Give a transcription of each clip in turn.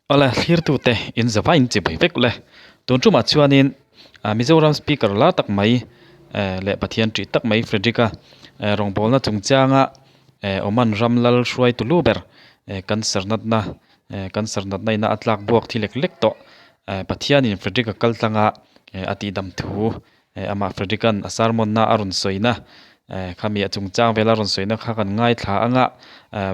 Awle thlirtute in zava in chibai vek ule. Tun tumah chuanin Mizoram Speaker lar tak mai leh Pathian tih tak mai Frederick-a rawngbawlna chungchanga Oman ram lal hruaitu lu ber cancer natna cancer natna ina a tlak buak thi lek lek tawh Pathianin Frederick-a kal tlanga a tihdam thu amah Frederick-a'n a sermon-na a rawn sawina khami a chungchang vela a rawn sawina kha kan ngaithla anga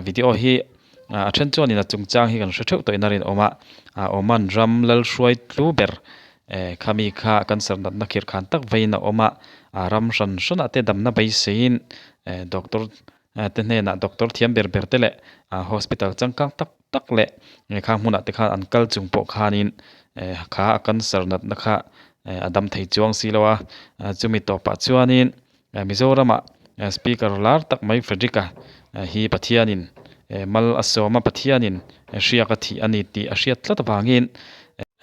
video hi a then chuanin a chungchang hi kan hre theuh tawhin a rinawm a Oman ram lal hruai tlu ber khami kha cancer natna khirh khan tak veiin a awm a ram hran hranah te damna beiseiin doctor te hnenah doctor thiam ber ber te leh hospital changkang tak tak leh khang hmunah te khan an kal chung pawh khanin kha a cancer natna kha a dam thei chuang si lo a chumi tawpah chuanin Mizoramah speaker lar tak mai Frederick-a hi Pathianin mal a sawm a Pathianin hriak a thih a ni tih a hriat tlat avangin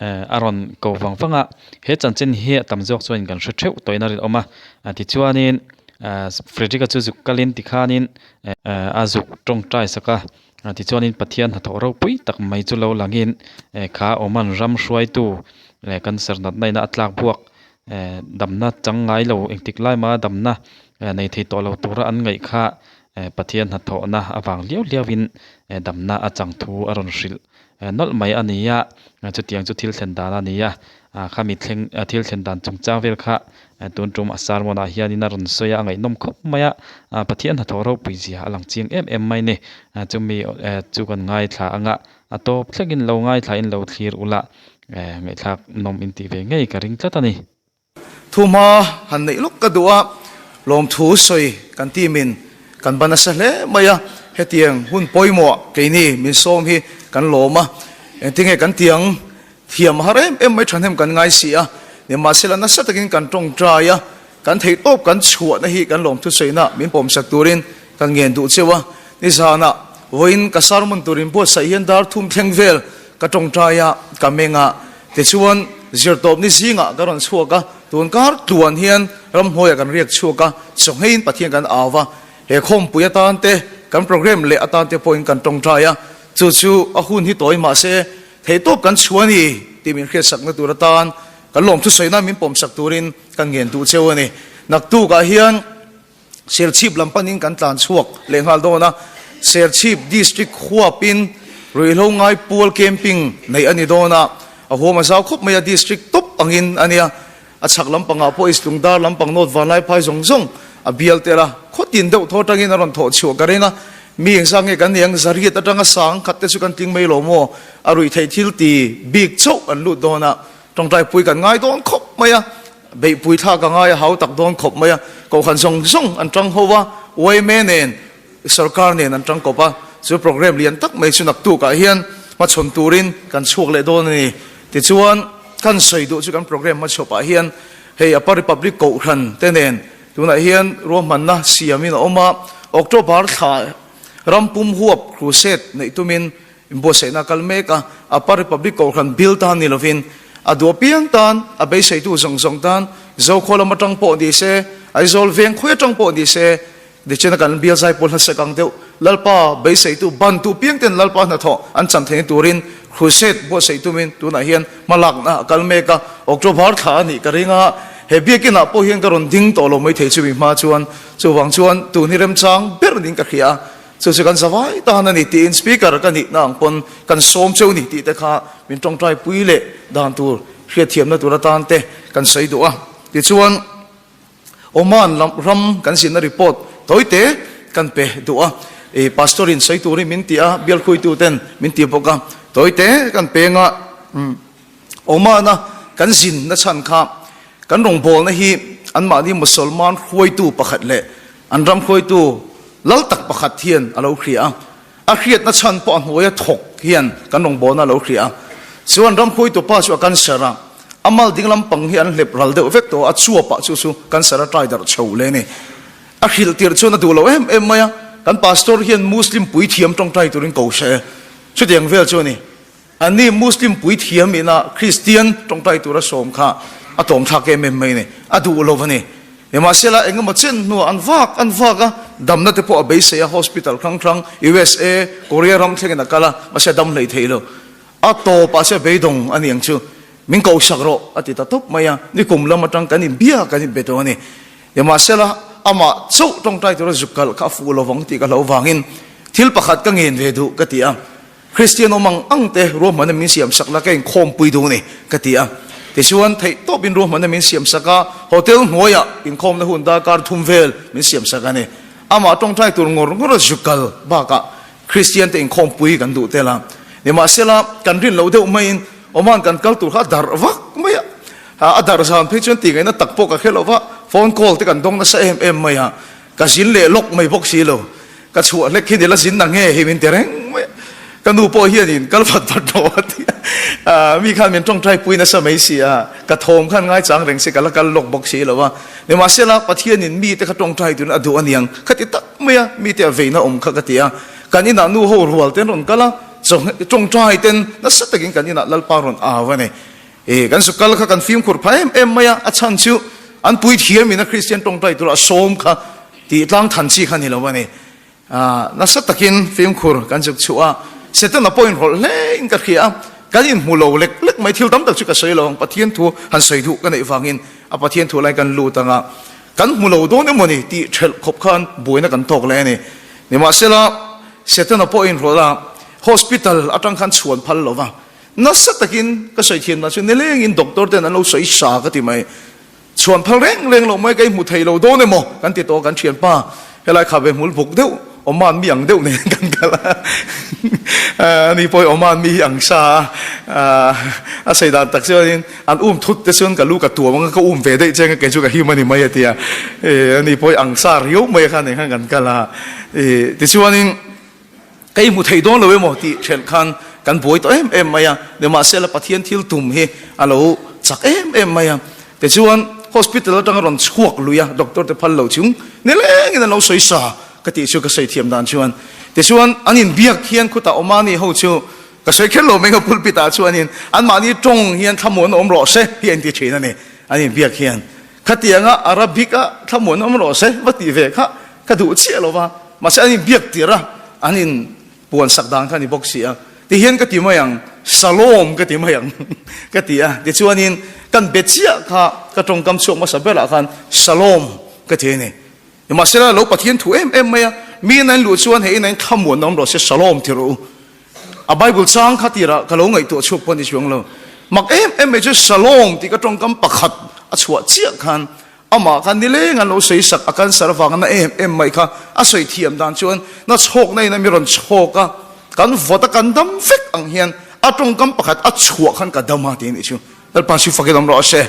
a rawn ko vang vang a he chanchin hi a tam zawk chuan kan hre theuh tawhin a rinawm a tichuanin Frederick-a chu zuk kalin tikhanin a zuk tawngtai sak a. Tichuanin Pathian hnathawh ropui tak mai chu lo langin kha Oman ram hruaitu cancer natna ina a tlak buak damna chang ngai lo engtik lai maha damna nei thei tawh lo tura an ngaih kha Pathian hnathawhna avang liau liauin damna a chang thu a rawn hrilh nawlh mai a ni a, chutiang chu thil thlen dan a ni a, khami thleng thil thlen dan chungchang vel kha tun tum a sermon ah hianin a rawn sawi a, a ngaihnawm khawp mai a, Pathian hnathawh ropui zia a lang chiang em em mai a ni, chumi chu kan ngaithla ang a, a tawp thlengin lo ngaithla in lo thlir ula ngaihthlak nawm in tih ve ngei ka ring tlat a ni. Thuma han neih lawk ka duh a, lawmthu sawi kan team in kan ban nasa hle mai a, hetiang hun pawimawh keini min sawm hi kan lawm a, engtinge kan tiang thiam har em em mai thahnem kan ngai si a, nimahsela nasa takin kan tawngtai a, kan theihtawp kan chhuahna hi kan lawmthu sawina min pawmsak turin kan ngen duh cheu a, nizanah vawiin ka sermon tur inbuatsaih hian dar thum thleng vel ka tawngtai a, ka meng a. Tichuan, zirtawpni zingah ka rawn chhuak a, tun kar tluan hian ramhnuaiah kan riak chhuak a, chawhngeiin Pathian kan au va, he khawmpui atan te, kan program leh atan te pawhin kan tawngtai a, chu chu a hun hi tawi mahse theihtawp kan chhuah a ni tih min hriatsakna tur atan kan lawmthusawina min pawmsak turin kan ngen duh cheu a ni. Naktukah hian Serchhip lam panin kan tlan chhuak leh nghal dawn a, Serchhip District huapin ruihhlo ngai pual camping neih a ni dawn a, a huam a zau khawp mai a, District tawp angin a nia, a chhak lampangah pawh East Lungdar lampang North Vanlaiphai zawng zawng a bial tel a, khawtin deuh thaw atangin a rawn thawh chhuah ka ring a, mi engzah nge kan nih ang zariat atanga sang khat te chu kan tling mai lo maw, a ruih theih thil ti bik chauh an lut dawn a, tawngtaipui kan ngai dawn khawp mai a. Beihpui thlak a ngai a hau tak dawn khawp mai a, kohhran zawng zawng an tang ho a, yma nen sorkar nen an tang kawp a, chu program lian tak mai chu naktukah hian hmachhawn turin kan chhuak leh dawn a ni. Tichuan kan sawi duh chu kan program hmachhawpah hian hei Upper Republic kohhran te nen tunah hian ruahmanna siamin a awm a, October thla rampum huap crusade neih tumin Inbuatsaihna a kal mek a, Upper Republic Kohhran bill tan ni lovin a duh apiang tan, a beiseitu zawng zawng tan, Zokhua lam atang pawh ni se, Aizawl veng khawi atang pawh ni se, Dichena kan bial zai pawl hla sek ang deuh, Lalpa beiseitu bantu piang ten Lalpa hnathawh an chan theihna turin Crusade buatsaih tumin tunah hian hmalakna a kal mek a, October thla a nih ka ring a, he biakinah pawh hian ka rawn ding tawh lo maithei chumi hma chuan, chuvang chuan tun hi remchang ber niin ka hria a. Chu chu kan zavai tan a ni tiin Speaker ka nihna ang pawn kan sawm cheu ni tih te kha min tawngtai pui leh dan tur hriatthiamna tur atan te kan sawi duh a. Tichuan Oman lam ram kan zinna report tawi te kan pe duh a. I Pastor in sawi turin min ti a, bial khuitu ten min ti bawk a. Tawi te kan peng a. Oman a kan zinna chhan kha kan rawngbawlna hi anmahni Musalman hruaitu pakhat leh An ram hruaitu lal tak pakhat hian a lo hria a, a hriatna chhan pawh a hnuaia thawk hian kan rawngbawlna a lo hria a. Chuan ram hruaitu pa chu a cancer a, a mal ding lampang hi an hlep ral deuh vek tawh a, a chuapah chu chu cancer a trai darh chho le a ni. A hrilh tirh chuan a duh lo em em mai a, kan pastor hian Muslim puithiam tawngtai turin ko hre e, chutiang vel chu a ni. Anni Muslim puithiam ina Kristian tawngtai tura sawm kha a tlawmthlak em em mai a ni, a duh lo a ni. Nimahsela engemaw chen hnuah an vak an vak a, damna te pawh a beisei a, hospital hrang hrang USA, Korea ram thlengin a kal a, mahse a dam hlei thei lo. A tawpah se beidawng a ni ang chu, min kohsak rawh a ti ta tawp mai a, nikum lam atang kan inbia kan inbe tawh a ni. Nimahsela, amah chauh tawngtai tura zuk kalh kha a fuh lovang tih ka hlauh vangin thil pakhat ka ngen ve duh ka ti a, Kristian awm ang ang te ruahmanna min siam sak la ka inkhawmpui duh a ni ka ti a. Tichuan, theih tawpin ruahmanna min siam sak a, hotel hnuaiah inkhawmna hun darkar thum vel min siam sak a ni. Amah tawngtai tur ngawr ngawr a zuk kal bakah Kristian te inkhawmpui kan duh tel a, nimahsela kan rin loh deuh maiin Oman kan kal tur kha a darh vak mai a, a darh zan phei chuan tih ngaihna tak pawh ka hre lo va, phone call te kan dawng nasa em em mai a, ka zin leh lawk mai bawk si lo, ka chhuah hlek hi nila zin na nge hi min ti reng mai a, ka nu pawh hianin kal vat vat rawh a ti a, mi khan min tawngtai pui nasa mai si a, ka thawm khan ngaichang reng se ka la kal lawk bawk si lo a, nimahsela Pathianin mite kha tawngtai turin a duh aniang khati tak. Mai a, mite a veina awm kha ka ti a, kan inah nu ho rual ten rawn kal a, tawngtai ten nasa takin kan inah Lalpa rawn au a ni. E, kan zu kal kha kan fimkhur phah em em mai a, a chhan chu an pui thiam in a Kristian tawngtai tura a sawm kha tih tlang than chi kha ni lo a ni. A, nasa takin fimkhur kan zuk chhuah a, Setana pawh inrawlh hle in ka hria a, kan inhmu lo lek lek mai, thil tam tak chu ka sawi lo ang, Pathian thu han sawi duh ka neih vangin a Pathian thu lai kan lut ang a, Kan hmu lo dawn emaw ni tih ṭhelh khawp khan buaina kan tawk leh a ni. Nimahsela, Setana pawh inrawlh a, hospital aṭang khan chhuan phal lo va. Nasa takin ka sawi thiam dan chu nilengin doctor ten an lo sawi sa ka ti mai. Chhuan phal reng reng loh mai ka inhmu thei lo dawn emaw kan ti tawh a kan ṭhianpa helai kha ve hmul buk deuh Oman mi ang deuh nen kan kal a, ani pawh hi Oman mi hi ang sa a, a sawi dan tak chuanin an um thut te chuan ka lu ka tuam anga ka um ve daih che anga kei chu ka him a ni mai a ti a, ani pawh hi ang sa riau mai kha nen khan kan kal a, tichuanin ka inhmu thei dawn lo emaw tih ṭhelh khan kan buai tawh em em mai a, nimahsela Pathian thil tum hi a lo chak em em mai a, tichuan hospital aṭanga rawn chhuak lui a, doctor te phal lo chung nilengin an lo sawi sa. Ka tih chu ka sawi thiam dan chuan tichuan an inbiak hian khutah Omani ho chu ka sawi kher lo mai nga pulpit ah chuanin anmahni tawng hian thlamuan awm rawh se hi a inti thin a ni an inbiak hian khatianga Arabic a thlamuan awm rawh se va tih ve kha ka duh chiah lo va mahse an inbiak tirh a an in puan sak dan kha a ni bawk si a tihian ka ti mai ang Shalom ka ti mai ang ka ti a tichuanin kan be chiah kha ka tawngkam chhuak hmasa berah khan Shalom ka ti a ni. Nimahsela, lo Pathian thu em em mai a, mi in a in luh chuan hei in a in thlamuan awm rawh se, Shalom ti rawh u. A Bible chang kha tirah ka lo ngaihtuah chhuak pawh a ni chuang lo. Mak em em mai chu Shalom tih ka tawngkam pakhat a chhuah chiah khan amah kha nileng an lo sawi sak a cancer avanga na em em mai kha a sawi thiam dan chuan na chhawkna in a mi rawn chhawk a, kan vawt a kan dam vek ang hian a tawngkam pakhat a chhuah khan ka dam a ti a nih chu. Lalpa si fakin awm rawh se.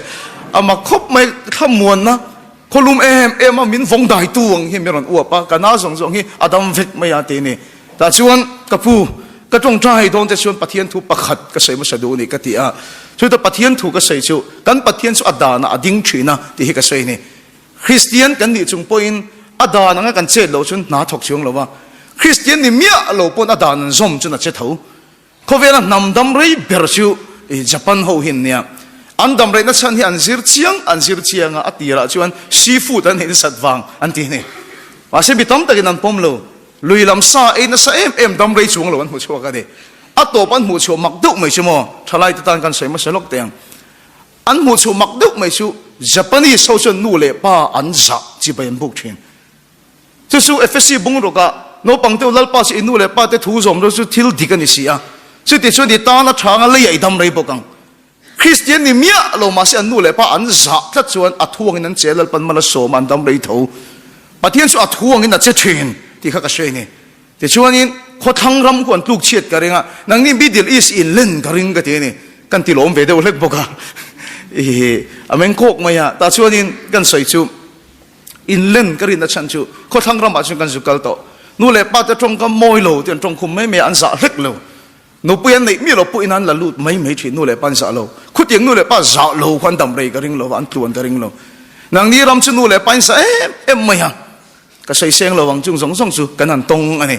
A mak khawp mai thlamuanna Khawlum em em a min vawng daitu ang hi mi rawn uap a, ka na zawng zawng hi a dam vek mai a ti a ni. Tah chuan ka pu, ka tawngtai dawn te chuan Pathian thu pakhat ka sawi hmasa duh a ni ka ti a. Chutah Pathian thu ka sawi chu kan Pathian chu a danah a ding thin a tih hi ka sawi a ni. Kristian kan nih chung pawhin a dan anga kan chet loh chuan hna thawk chuang lo va, Kristian ni miah lo pawn a dan an zawm chuan a che tho. Khawvela hnam dam rei ber chu Japan ho hi an nia. An dam reihna chhan hi an zir chiang an zir chiang a, a tirah chuan seafood an ei nasat vang an ti a ni. Mahse mi tam takin an pawm lo. Lui lam sa ei nasa em em dam rei chuang lo an hmu chhuak a ni. A tawp an hmuh chhuah mak deuh mai chu maw? Thalai te tan kan sawi hmasa lawk teh ang. An hmuh chhuah mak deuh mai chu Japanese ho chuan nu leh pa an zah chibai an buk thin. Chu chu Efesi bungrukah naupang deuh Lalpa chu i nu leh pa te thu zawm rawh chu thil dik a ni si a, chuti chuan i tana tha anga leiah i dam rei bawk ang. Kristian ni miah lo mahse an nu leh pa an zah tlat chuan a thu angin an che Lalpan mal a sawm a an dam rei tho. Pathian chu a thu angin a che thin tih kha ka hre a ni. Tichuanin khawthlang ram khu an tluk chhiat ka ring a, nangni Middle East in len ka ring ka ti a ni. Kan ti lawm ve deuh hlek bawk a, i a meng kawk mai a, tah chuanin kan sawi chu, Inlen ka rinna chhan chu khawthlang ramah chuan kan zu kal tawh. Nu leh pa te tawngkam mawi lo tih an tawng khum mai mai a, an zah hlek lo. Nupui an neih miah lo pawhin an la lut mai mai thin, nu leh pa an zah lo. Khutiang nu leh pa zah lo kha an dam rei ka ring lo va, an tluan ka ring lo. Nangni ram chu nu leh pa in zah em em mai a, ka sawi seng lo ang chung zawng zawng chu kan han tawng a ni.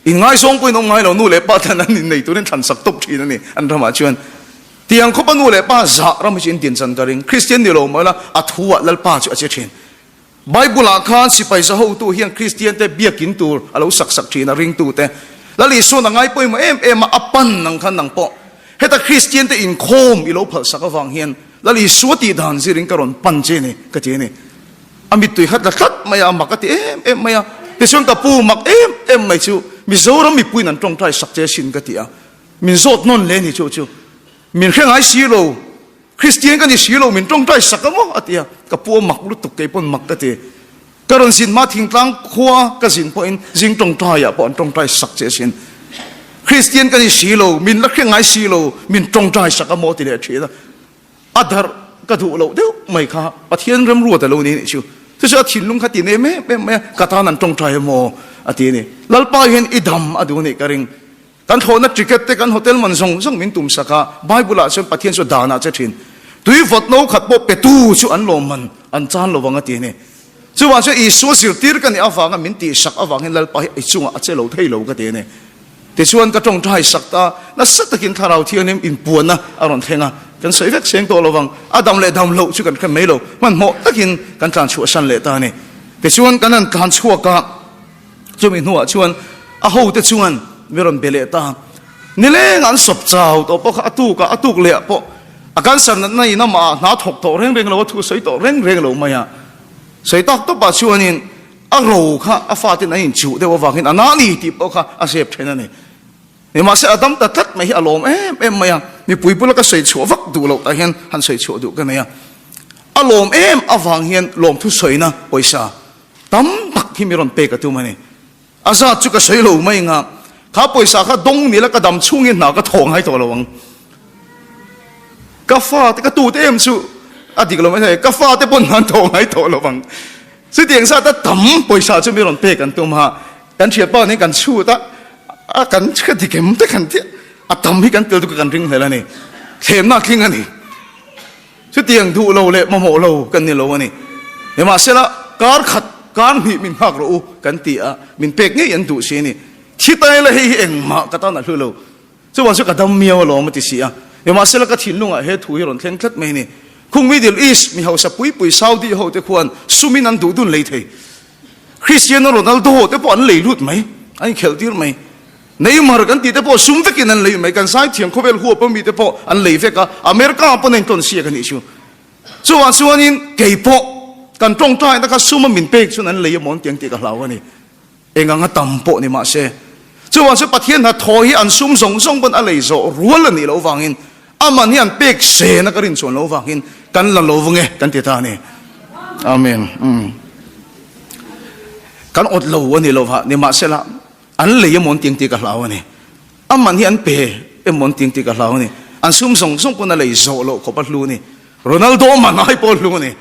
Inngaizawng pawhin awm ngai lo, nu leh pa ten an innei turin thlan sak tawp thin a ni an ramah chuan. Tiang khawpa nu leh pa zah ram hi chu in din chan ka ring. Kristian ni lo mai la, a thu ah Lalpa chu a che thin. Bible ah khan sipai za hotu hian Kristian te biakin tur a lo sak sak thin a ringtu te. Lal Isuan a ngai pawimawh em em a, a pan nang khan nang pawh. Heta Kristian te inkhawm i lo phalsak avang hian Lal Isua tih dan zirin ka rawn pan che ni ka ti a ni. A mittui khat la tlat mai a, a mak a ti em em mai a. Tichuan ka pu mak em em mai chu Mizoram mipuiin an tawngtai sak che asin ka ti a. Min zawt nawn hle ni chu chu. Min hre ngai si lo, Kristian ka ni si lo, min tawngtai sak a maw a ti a. Ka pu a mak lutuk kei pawn mak ka ti. Ka rawn zin hma thingtlang khua ka zin pawhin zing tawngtaiah pawh an tawngtai sak che asin. Kristian ka ni si lo, min la hre ngai si lo, min tawngtai sak a maw ti leh thin a. A darh ka duh loh deuh mai kha Pathian remruat a lo ni anih chu. Chu chu a thinlung kha ti nem em em mai a, ka tan an tawngtai a maw a ti a ni. Lalpa hian i dam a duh anih ka ring. Kan thlawhna ticket te kan hotel man zawng zawng min tum sak a, Bible ah chuan Pathian chu dan ah che thin. Tui vawt no khat pawh petu chu an lawm man an chan lo vang a ti a ni. Chuvang chuan Isua zirtir ka nih avanga min tihsak avangin Lalpa hi i chungah a che lo thei lo ka ti a ni. Tichuan ka tawngtai sak ta, nasa takin Thlarau Thianghlim inpuanna a rawn thleng a, kan sawi vek seng tawh lo vang, a dam leh dam loh chu kan hre mai lo, hmanhmawh takin kan tlan chhuahsan leh ta a ni. Tichuan kan han tlan chhuak a, chumi hnuah chuan a hote chuan mi rawn be leh ta. Nileng an sawp chau tawh pawh kha a tuk a, a tuk leh ah pawh a cancer natna in amah ah hna thawk tawh reng reng lo, a thu sawi tawh reng reng lo mai a. Sawi tak tawpah chuanin a ro kha a faten an inchuh deuh avangin a na ni tih pawh kha a zep then a ni. Nimahse a dam ta tlat mai hi a lawm em em mai a, mipui bula ka sawi chhuah vak duh loh tah hian han sawi chhuah duh ka nei a. A lawm em avang hian lawmthu sawina pawisa tam tak hi mi rawn pek a tum a ni. A zat chu ka sawi lo mai nga, kha pawisa kha dawng nila ka dam chhungin hna ka thaw ngai tawh lo ang. Ka fate ka tute em chu a dik lo mai thei, ka fate pawn hna an thaw ngai tawh lo ang. Chutiang zat a tam pawisa chu mi rawn pek an tum a, kan thianpa nen kan chhut a, a kan ka dik em te kan tia, a tam hi kan tel duh ka kan ring hlel a ni, thlemna a tling a ni. Chutiang duh lo leh mamawh lo kan ni lo a ni. Nimahsela, kar khat, kar hnih min nghak rawh u kan ti a, min pek ngei an duh si a ni. Thi tai la hei hi engmah ka tan a hlu lo. Chuvang chu ka dam miau alawm a ti si a. Nimahsela, ka thinlungah he thu hi rawn thleng tlat mai a ni. Khung Middle East mi hausa pui pui Saudi ho te khuan sumin an duh dun lei thei. Cristiano Ronaldo te pawh an lei lut mai, an inkhelh tir mai. Neymar kan tih te pawh sum vekin an lei mai, kan zaithiam khawvel huap a mi te pawh an lei vek a, America ah pawn a intawn siak a nih chu. Chuvang chuanin kei pawh kan tawngtaina kha sum a min pek chuan an lei a mawn tiang tih ka hlau a ni. Eng anga tam pawh ni mah se. Chuvang chuan Pathian hnathawh hi an sum zawng zawng pawn a lei zawh rual a nih loh vangin aman hi an pek sen a ka rin chuan loh vangin kan la lo vang e kan ti ta a ni. Amen. Kan awt lo a ni lova, nimahsela An lei emaw an ti ang tih ka hlau a ni. A man hi an pe emaw an ti ang tih ka hlau a ni. An sum zawng zawng pawn a lei zawh loh khawp a hlu a ni. Ronaldo man ai pawh hlu a ni.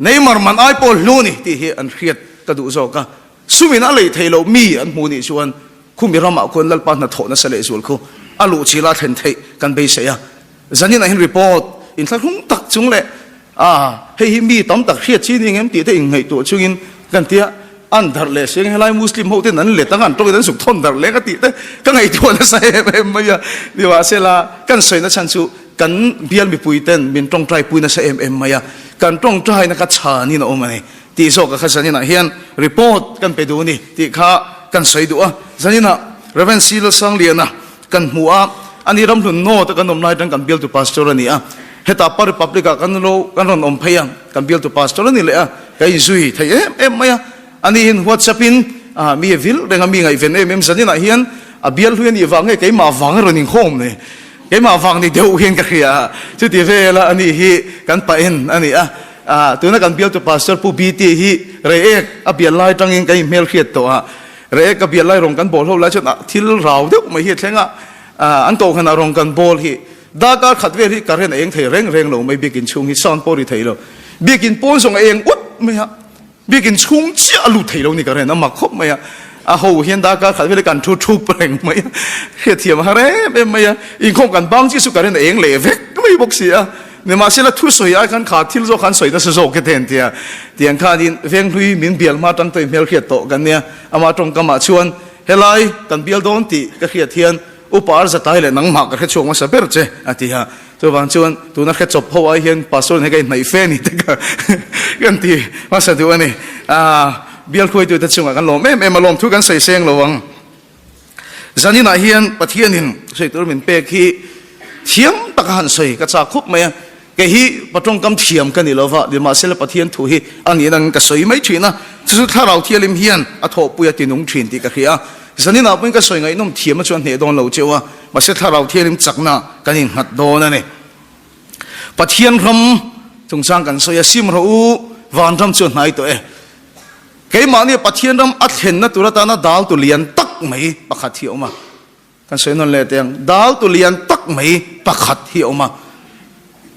Neymar man ai pawh hlu a ni tih hi an hriat ka duh zawk a. Sumin a lei thei loh mi an hmu nih chuan khumi ramah khuan Lalpa hnathawh nasa leh zual khu a luh chila thlen theih kan beisei a. Zaninah hian report inthlahrung tak chung leh a hei hi mi tam tak hriat chi ni ngem tih te inngaihtuah chungin kan tia an darh leh si ang helai Muslim ho ten an let ang an tawngin an zuk thawn darh leh ka tih te ka ngaihtuah nasa em em mai a nimahsela kan sawina chhan chu kan bial mipui ten min tawngtai pui nasa em em mai a kan tawngtaina kha chhanin a awm a ni tih zawk a kha zaninah hian report kan pe duh a ni tih kha kan sawi duh a zaninah Rev. C. Lalsangliana Kan hmu a, ani ramhlun North a kan awm lai atang kan bialtu pastor a ni a, hetah Pa Republic ah kan lo kan rawn awm phei a, kan bialtu pastor a ni leh a, ka inzui thei em em mai a, ani hin WhatsApp in ah mi a vil reng a, mi ngaihven em em zaninah hian a bial hlui a nih vang nge keimah vang a rawn inkhawm ni, keimah vang ni deuh hian ka hria a, chuti vela ani hi kan pa en a ni a, ah tuna kan bialtu pastor Pu BT hi Reiek a bial lai atangin kan inhmelhriat tawh a, Reh ka bial lai rawng kan bawl ho lai chuan thil rau deuh mai hi a thleng a, an kohhranah rawng kan bawl hi darkar khat vel hi current a eng thei reng reng lo mai biakin chhung hi sound pawh ri thei lo, biakin pawn zawng a eng ut mai a, biakin chhung chiah a lut thei lo ni current a mak khawp mai a, a ho hian darkar khat vel hi kan thu thup reng mai a, hriatthiam a har em em mai a, inkhawm kan bang chiah chu current a eng leh vek mai bawk si a. Nimahsela thusawi ai khan kha thil zawk khan sawi nasa zawk e ten tia tiang khanin Venghlui min bial hma tang tawih hmel hriat tawh kan nia. Ama tawngkamah chuan helai kan bial dawn tih ka hriat hian upa Arzatai leh nangmah ka hre chhuak hmasa ber che a ti a. Chuvang chuan tuna hre chawp ho ai hian pastor in hei ka inhnaih fe ni te ka kan ti hmasa duh a ni. Bial hruaitute chungah kan lawm em em a, lawmthu kan sawi seng lo ang. Zaninah hian Pathianin sawi tur min pek hi. Thiam taka han sawi ka chak khawp mai a, kei hi pa tawngkam thiam ka ni lo va, nimahsela Pathian thu hi a nih nangin ka sawi mai thin a, chu chu Thlarau Thialim hian a thawhpui a tinung thin tih ka hria a. Zaninah pawhin ka sawi ngaihnawm thiam a chuan hneh dawn lo cheu a, mahse Thlarau Thialim chakna kan innghat dawn a ni. Pathian ram chungchang kan sawi a, sim rawh u, vanram chu a hnai tawh e. Keimahni Pathian ram a thlenna tur atana dal tu lian tak mai pakhat hi a awm a. Kan sawi nawn leh teh ang, dal tu lian tak mai pakhat hi a awm a.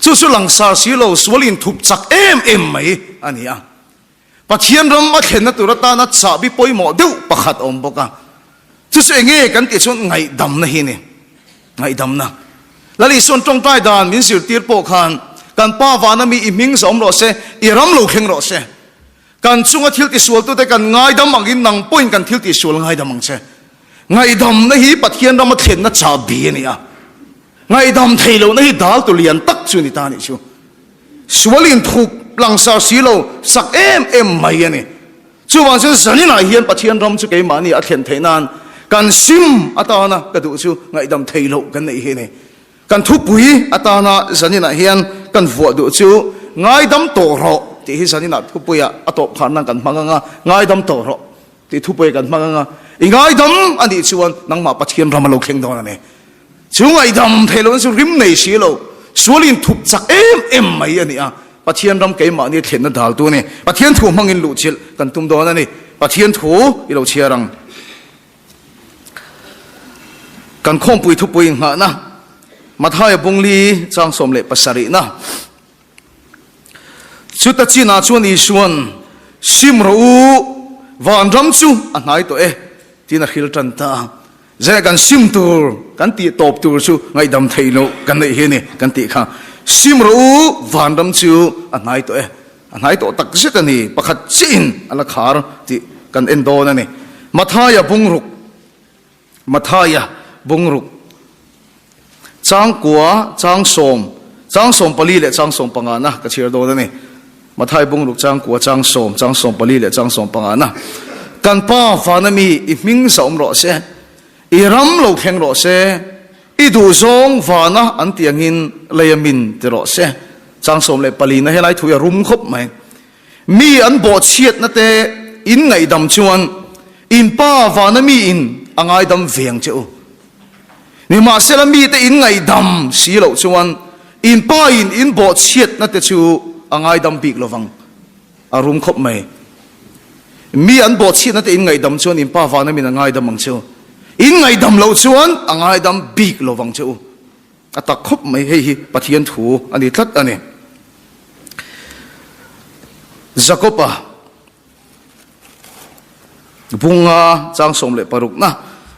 Chu chu langsar si lo, sual inthup chak em em mai a ni a. Pathian ram a thlenna tur atana chahbi pawimawh deuh pakhat a awm bawk a. Chu chu enge kan tih chuan ngaihdamna hi a ni. Ngaihdamna. Lal Isuan tawngtai dan min zirtir pawh khan, Kan Pa vana mi i hming zawm rawh se, i ram lo thleng rawh se. Kan chunga thil tisualtute kan ngaidam angin nang pawhin kan thil tisual ngaidam ang che. Ngaihdamna hi Pathian rama thlenna chahbi a ni a. Ngaihdam thei lohna hi dal tu lian tak chu a ni ta a nih chu. Sual inthup langsar si lo sak em em mai a ni. Chuvang chuan zaninah hian Pathian ram chu keimahni a thlen theih nan kan sim atana ka duh chu ngaihdam thei loh kan neih hi a ni. Kan thupui atana zaninah hian kan vuah duh chu ngaidam tawh rawh tih hi zaninah thupuiah a tawp khan nan kan hmang ang a, ngaidam tawh rawh tih thupui kan hmang ang a, i ngaidam a nih chuan nangmah Pathian ram a lo thleng dawn a ni. Chu ngaihdam theih lohna chu rim nei si lo, sual inthup chak em em mai a ni a, Pathian ram keimahni thlenna daltu a ni. Pathian thu hmangin luhchilh kan tum dawn a ni. Pathian thu i lo chhiar ang. Kan khawmpui thupui inghahna Mathaia Bungli chang 17na Chuta chinah chuan Isuan, Sim rawh u, vanram chu a hnai tawh e, tiin a hril tan ta a. Zeh kan sim tur, kan tih tawp tur chu ngaihdam theih loh kan neih hi a ni, kan tih kha. Sim rawh u, vanram chu a hnai tawh e. A hnai tawh tak zet a ni, pakhat chiahin a la khar tih kan en dawn a ni. Mathaia bungruk, Mathaia bungruk, changkua, chang sawm, chang 14 leh chang 15 na ka chhiar dawn a ni. Mathai bungruk changkua, chang sawm, chang 14 leh chang 15 na. Kan Pa vana mi i hming zahawm rawh se, i ram lo thleng rawh se, I duhzawng vana an tih angin lei a min ti rawh se. Chang 14 na helai thu hi a rum khawp mai. Mi an bawhchhiatna te in ngaihdam chuan in pa vana mi in a ngaidam ve ang che u. Nimahsela mi te in ngaihdam si loh chuan in pa in in bawhchhiatna te chu a ngaidam bik lovang. A rum khawp mai. Mi an bawhchhiatna te in ngaihdam chuan in pa vana min a ngaidam ang che u. In ngaihdam loh chuan a ngaidam bik lo vang che u. A tak khawp mai hei hi Pathian thu a ni tlat a ni. Jakob-a bunga chang 16 na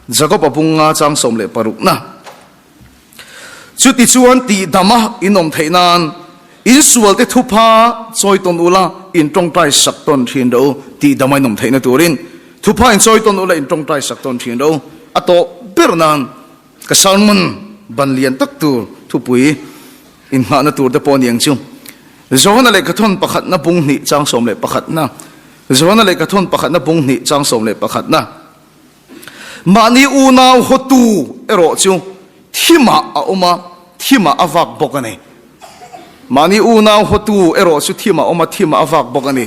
Jakob-a bunga chang 16 na Chutichuan tihdama in awm theih nan in sualte thupha chawi tawn ula in tawngtai sak tawn thin ro tihdama in awm theihna turin thupha in chawi tawn ula in tawngtai sak tawn thin ro a tawh ber nan ka sermon ban lian tak tur thupui inghahna tur te pawh a ni ang chu. Johana lehkhathawn pakhatna bung hnih chang 11 na Johana lehkhathawn pakhatna bung hnih chang 11 na Mahni unau hawtu erawh chu thimah a awm a, thimah a vak bawk a ni. Mahni unau hawtu erawh chu thimah a awm a, thimah a vak bawk a ni.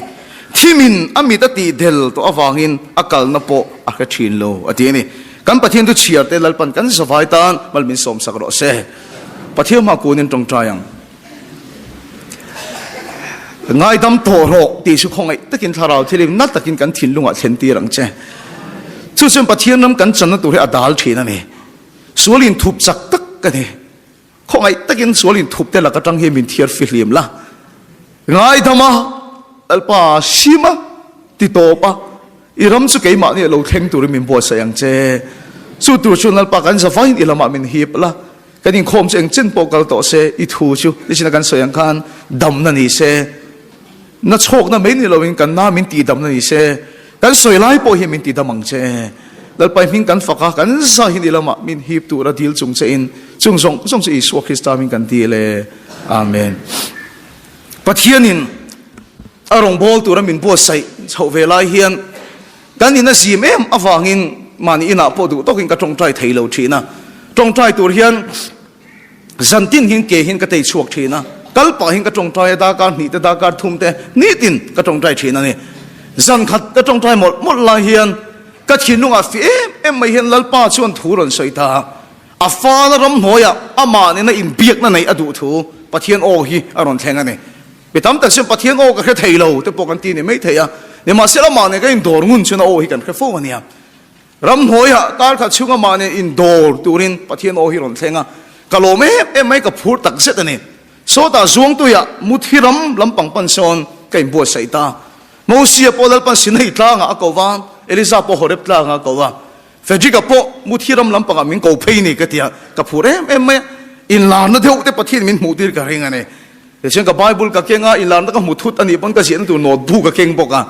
Thimin a mit a tih del tawh avangin a kalna pawh a hre thin lo, a ti a ni. Kan Pathian chu chhiar te Lalpan kan zavai tan mal min sawmsak rawh se. Pathian hma kunin tawngtai ang. Ngaidam tawh rawh tih chu khawngaih takin thlarau thilim na takin kan thinlungah thlen tir ang che. Chu chuan Pathian ram kan channa tur hi a dal thin a ni. Sual inthup chak tak ka ni. Khawngaih takin sual inthup te lak atang hian min thiar fihlim la. Ngaidam a, Lalpa sim a, ti tawp a, i ram chu keimahni a lo thleng turin min buatsaih ang che. Chu tur chuan Lalpa kan zavaiin i lamah min hip la. Kan inkhawm chu eng chen pawh kal tawh se, i thu chu nichin a kan sawi ang khan damna ni se, na chhawkna mai ni loin kan na min tihdamna ni se, kan sawi lai pawh hian min tidam ang che. Lalpai hming kan fak a, kan za hi ni lamah min hip tur a dil chung che in, chung zawng zawng chu Isua Krista min kan dil e. Amen. Pathianin a rawngbâwl tura min buatsaih chhoh ve lai hian Kan in a zim em avangin mahni inah pawh duh tawkin ka tawngtai thei lo thin a. Tawngtai tur hian Zantin hian ke hian ka tei chhuak thin a, kal pah hian ka tawngtai a, darkar hnih te darkar thum te nitin ka tawngtai thin a ni. Zan khat ka tawngtai mawlh mawlh lai hian ka thinlungah fih em em mai hian Lalpa chuan thu rawn sawi ta a, a fana ramhnuaiah amah nena inbiakna neih a duh thu Pathian aw hi a rawn thleng a ni. Mi tam tak chuan Pathian aw ka hre thei lo te pawh kan ti ni mai thei a, nimahsela amah nen kan indawr ngun chuan a aw hi kan hre fo a nia. Ramhnuaiah kar khat chhunga mahni indawr turin Pathian aw hi rawn thleng a, ka lawm em em mai, ka phur tak zet a ni. Sawtah Zuangtuiah Muthi ram lampang pan sawn ka inbuatsaih ta. Mosia pawh Lalpan Sinai tlangah a ko va, Eliza pawh Horeb tlangah a ko va, Frederick-a pawh Muthi ram lampangah min ko phei ni ka ti a, ka phur em em mai a. Inlarna deuh te Pathian min hmuh tir ka ring a ni. Tichuan ka Bible ka keng a, inlarna ka hmu thut a nih pawn ka ziahna tur notebook ka keng bawk a.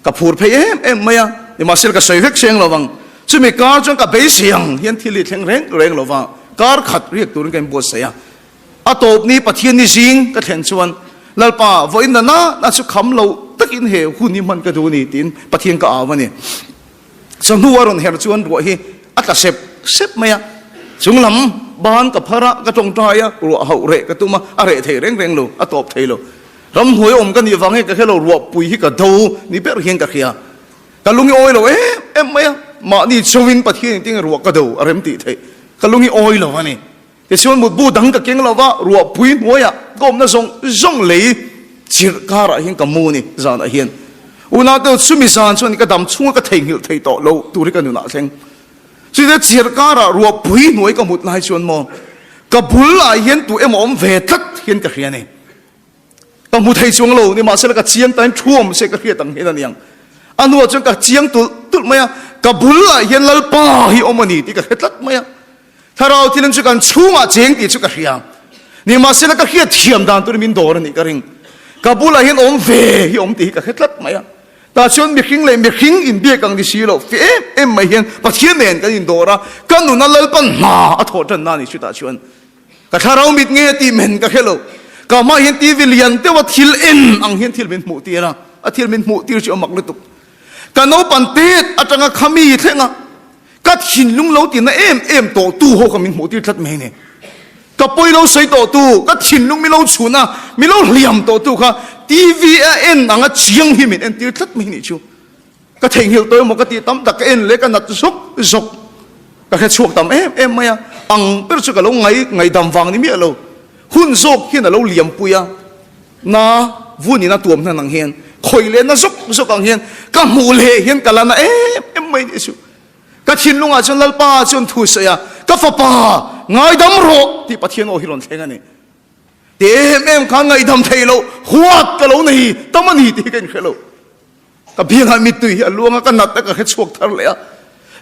Ka phur phei em em mai a, nimahsela ka sawi vek seng lo vang. Chumi kar chuan ka beisei ang hian thil hi thleng reng reng lo va, kar khat riak turin ka inbuatsaih a. A tawp ni Pathian ni zing ka thlen chuan, Lalpa, vawiin na na na chu kham lo takin he hun hi hman ka duh a ni tiin Pathian ka au a ni. Chawhnu a rawn her chuan ruah hi a tla sep sep mai a, chung lam ban ka phar a, ka tawngtai a, ruah hauh reh ka tum a, a reh thei reng reng lo, a tawp thei lo. Ramhnuai awm ka nih vang hian ka hre lo, ruahpui hi ka do ni ber hian ka hria. Ka lungi awi lo em em mai a, mahni chauhin Pathian in tinge ruah ka do a rem tih theih. Ka lungi awi lo a ni. Tichuan mutbu dang ka keng lo va, ruahpui hnuaiah ka awmna zawng zawng lei chirh karah hian ka mu ni zanah hian. Unau chumi zan chuan ka dam chhunga ka theihnghilh thei tawh lo tur hi ka nunah thleng. Chutia chirh karah ruahpui hnuai ka mut lai chuan maw ka bulah hian tu emaw awm ve tlat hian ka hria a ni. Ka hmu thei chuang lo, nimahsela ka chiang tain thu awm se ka hriat ang hian a niang. A hnuah chuan ka chiang tulh tulh mai a, ka bulah hian Lalpa hi awm a ni tih ka hre tlat mai a. Thlarau thilin chu kan chhungah cheng tih chu ka hria. Nimahsela ka hriat thiam dan turin min dawr a nih ka ring. Ka bulah hian awm ve hi awm tih hi ka hre tlat mai a. Tah chuan mihring leh mihring inbiak ang ni si lo, fe em em mai hian Pathian nen kan indawr a, ka nuna Lalpan hna a thawh tanna a ni chutah chuan. Ka thlarau mit nge tih men ka hre lo. Ka hmah hian TV lian deuha thil en ang hian thil min hmuh tir a, a thil min hmuh tir chu a mak lutuk. Ka naupan tet atanga khami thleng a, ka thinlung lo tina em em tawh tu ho kha min hmuh tir tlat mai ni. Ka pawi lo sawi tawh tu, ka thinlung mi lo chhun a, mi lo hliam tawh tu kha TV a en anga chiang hi min en tir tlat mai ni chu. Ka theihnghilh tawh emaw ka tih tam tak ka en leh ka nat zawk zawk. Ka hre chhuak tam em em mai a, ang ber chu ka lo ngai ngaihdam vang ni miah lo. Hun zawk hian a lo liam pui a, na vunin a tuam hnan ang hian, khawih leh na zawk zawk ang hian ka hmuh leh hian ka la na em em mai nih chu. Ka thinlungah chuan Lalpa chuan thu sawi a, ka fapa ngaidam rawh tih Pathian aw hi rawn thleng a ni. Ti em em khan ngaihdam thei lo, huat ka lo nei tam a ni tih hi ka inhre lo. Ka biangah mittui hi a luang a, ka nat a ka hre chhuak thar leh a,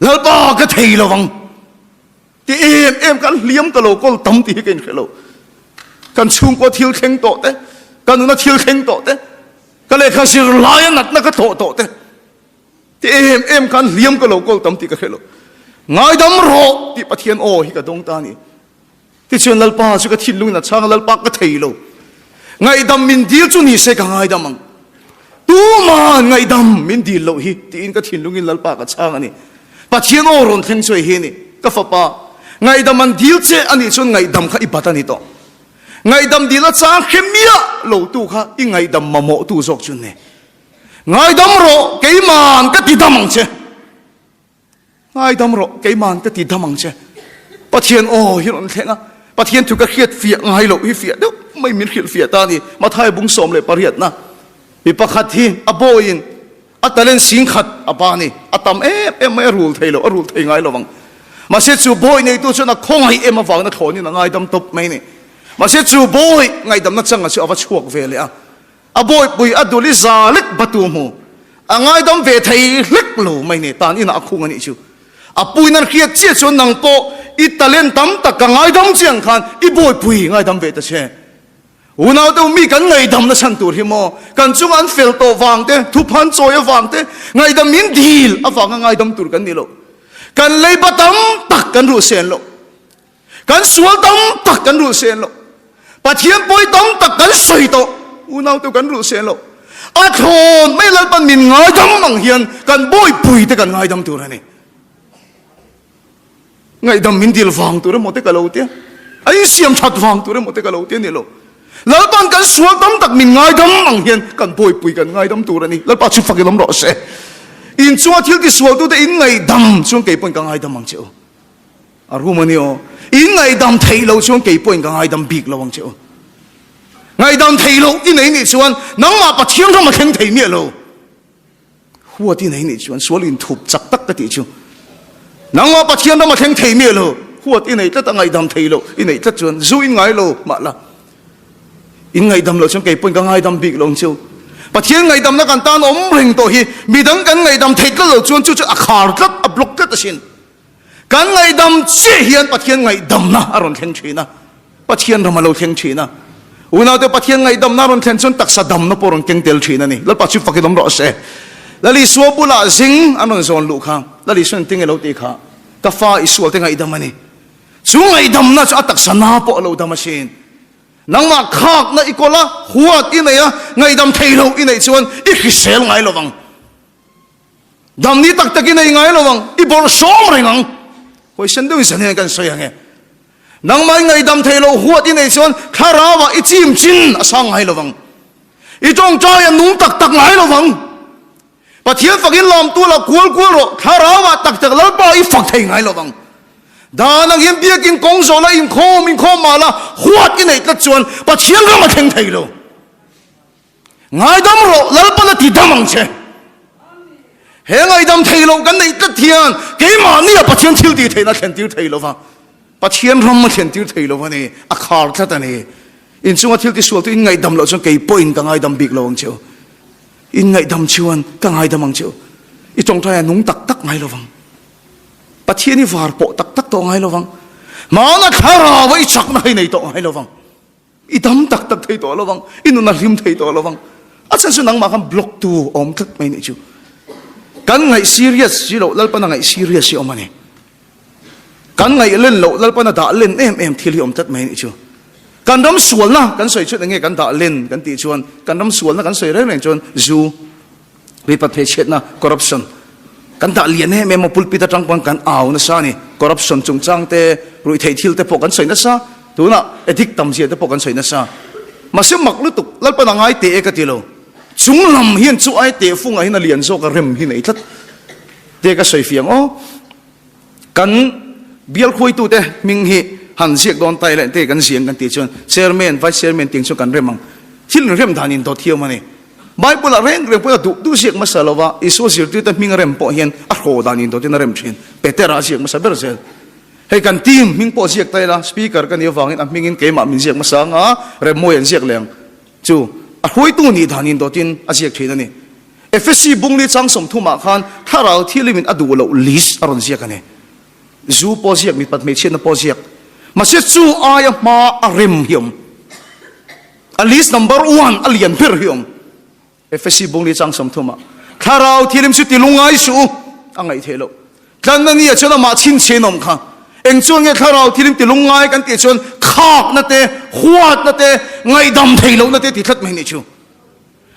Lalpa ka thei lo vang ti em em khan hliam ka lo kawl tam tih hi ka inhre lo. Kan chhungkua thil thleng tawh te, ka nuna thil thleng tawh te, ka lehkha zir laia natna ka thawh tawh te, ti em em khan hliam ka lo kawl tam tih ka hre lo. Ngaidam rawh tih Pathian aw hi ka dawng ta a ni. Tichuan Lalpa chu ka thinlungin a chhang a, Lalpa ka thei lo. Ngaihdam min dil chu ni se ka ngaidam ang. Tuman ngaihdam min dil loh hi tiin ka thinlungin Lalpa ka chhang a ni. Pathian aw rawn thleng chu hei hi a ni, Ka fapa, ngaihdam an dil che a nih chuan ngaihdam kha i bat a ni tawh. Ngaihdam dil a chang hre miah lo tu kha i ngaihdam mamawh tu zawk chu ni. Ngaidam rawh, keiman ka ti dam ang che. Ngaidam rawh, keiman ka ti dam ang che. Pathian aw hi rawn thleng a, Pathian thu ka hriat fiah ngai loh hi fiah deuh mai min hrilh fiah ta a ni. Mathai bung 18 na mi pakhat hi a bawiin a talent singkhat a ba a ni. A tam em em mai, a rul thei lo, a rul thei ngai lo vang. Mahse chu bawi neitu chuan a khawngaih em avangin a thlawnin a ngaidam tawp mai a ni. Mahse chu bawi ngaihdamna changa chu a va chhuak ve leh a. A bawihpui a dul i za lek batu hmu. A ngaidam ve thei hlek lo mai ni tan inah a khung a nih chu. A puin an hriat chiah chuan nang pawh i talent tam tak ka ngaidam chiang khan i bawihpui ngaidam ve ta che. Unau deuh mi kan ngaidam na chhan tur hi maw kan chunga an fel tawh vang te, thuphan chawi avang te, ngaidam min dil avanga ngaidam tur kan ni lo. Kan leiba tam tak kan ruh sen lo. Kan sual tam tak kan rulh sen lo. Pathian pawi tam tak kan sawi tawh. Unau te kan rulh sen lo. A thlawn mai Lalpan min ngaidam ang hian kan bawipui te kan ngaidam tur a ni. Ngaihdam min dil vang tur emaw te ka lo tia. A insiam that vang tur emaw te ka lo ti a ni lo. Lalpa'n kan sual tam tak min ngaidam ang hian kan bawipui kan ngaidam tur a ni. Lalpa chu fak in awm rawh se. In chunga thil tisualtute in ngaihdam chuan kei pawhin ka ngaidam ang che u. A rum a ni aw. In ngaihdam theih loh chuan kei pawhin ka ngaidam bik lo ang che u. Ngaihdam theih loh i nei nih chuan nangmah Pathian ram a thleng thei miah lo. Huat i nei nih chuan sual inthup chak tak ka tih chu. Nangmah Pathian ram a thleng thei miah lo. Huat i nei tlat a ngaihdam theih loh i neih tlat chuan zu in ngai lo mah la. In ngaihdam loh chuan kei pawhin ka ngaidam bik lo ang chu. Pathian ngaihdamna kan tan awm reng tawh hi midang kan ngaihdam theih tlat loh chuan chu chu a khar tlat, a block tlat asin. Kan ngaihdam chiah hian Pathian ngaihdamna a rawn thleng thin a, Pathian ram a lo thleng thin a. Unaute Pathian ngaihdamna a rawn thlen chuan taksa damna pawh a rawn keng tel thin a ni. Lalpa chu fakin awm rawh se. Lal Isua bulah zing an rawn zawn luh kha, Lal Isua engtin nge lo tih kha, Ka fa i sualte ngaihdam a ni. Chu ngaihdamna chu a taksa na pawh a lo dam asin. Nangmah khakna i kawl a, huat i nei a, ngaihdam thei loh i neih chuan i hrisel ngai lovang. Damni tak takin ei ngai lo ang, i bawrh sawm reng ang. Huaisen deuhin zan hian kan sawi ang e. Nangmah i ngaihdam thei lo huat i nei chuan thlarauah i chim chin a sang ngai lo ang. I tawngtai a nung tak tak ngai lo ang. Pathian fakin lawmtu la kual kual rawh, thlarauah tak tak Lalpa i fak thei ngai lo ang. Dan ang hian biakin kawng zawh la inkhawm inkhawm mah la huat i neih tlat chuan Pathian ram a thleng thei lo. Ngaidam rawh, Lalpan a ti dam ang che. He ngaidam thei loh kan neih tlat hian keimahni a Pathian thil tih theihna a thlen tir thei lova, Pathian ram a thlen tir thei lova ni, a khar tlat a ni. Inchunga thil tisual chu in ngaihdam loh chuan kei pawhin ka ngaidam bik lo ang che u. In ngaihdam chuan ka ngaidam ang che u. I tawngtai a nung tak tak ngai lovang. Pathian i var pawh tak tak tawh ngai lovang. Hmana thlarau a i chakna hi nei tawh ngai lovang. I dam tak tak thei tawh lovang, i nun a hlim thei tawh lovang. A chhan chu nangmah khan block tu awm tlat mai nih chu. Kan ngaih serious si loh Lalpan a ngaih serious hi awm a ni. Kan ngaih len loh Lalpan a dah len em em thil hi awm tlat mai nih chu. Kan ram sualna kan sawi chuan enge kan dah len kan tih chuan kan ram sualna kan sawi reng reng chuan zu, mipat hmeichhiatna, corruption kan dah lian em em a, pulpit atang pawn kan au nasa a ni. Corruption chungchang te, ruihtheih thil te pawh kan sawi nasa. Tunah addict tam zia te pawh kan sawi nasa. Mahse mak lutuk, Lalpan a ngai teh e ka ti lo. Chung lam hian chu ai teh fungah hian a lian zawk a rem hi nei tlat te ka sawi fiang aw. Kan bial khuaitute hming hi han ziak dawn ta ila ente kan ziang kan tih chuan Chairman, Vice Chairman tih ang chuan kan rem ang. Thil inrem dan in dawt hiam a ni. Bible-ah reng reng pawhin a duh duh ziak hmasa lo va, Isua zirtirte hming a rem pawh hian a hraw dan in dawtin a rem thin. Petera a ziak hmasa ber zel. Hei kan team hming pawh ziak ta ila, Speaker ka nih avangin a hmingin keimah min ziak hmasa anga Remmawi an ziak leh ang chu a hruaitu nih dan in dawtin a ziak thin a ni. Efesi bungli chang sawmthumah khan thlarau thilimin a duh loh list a rawn ziak a ni. Zu pawh ziak, mipat hmeichhiatna pawh ziak. Mahse chu aia hma a rem hi awm. A list number one a lian ber hi awm. Efesi bungli chang sawmthumah thlarau thilim chu ti lungai suh u a ngaih theih loh. Tlanna ni ah chuan amah chhinchhian awm kha. Eng chuan nge thlarau thilim ti lungai kan tih chuan khakna te, huatna te, ngaihdam theih lohna te ti tlat mai nih chu.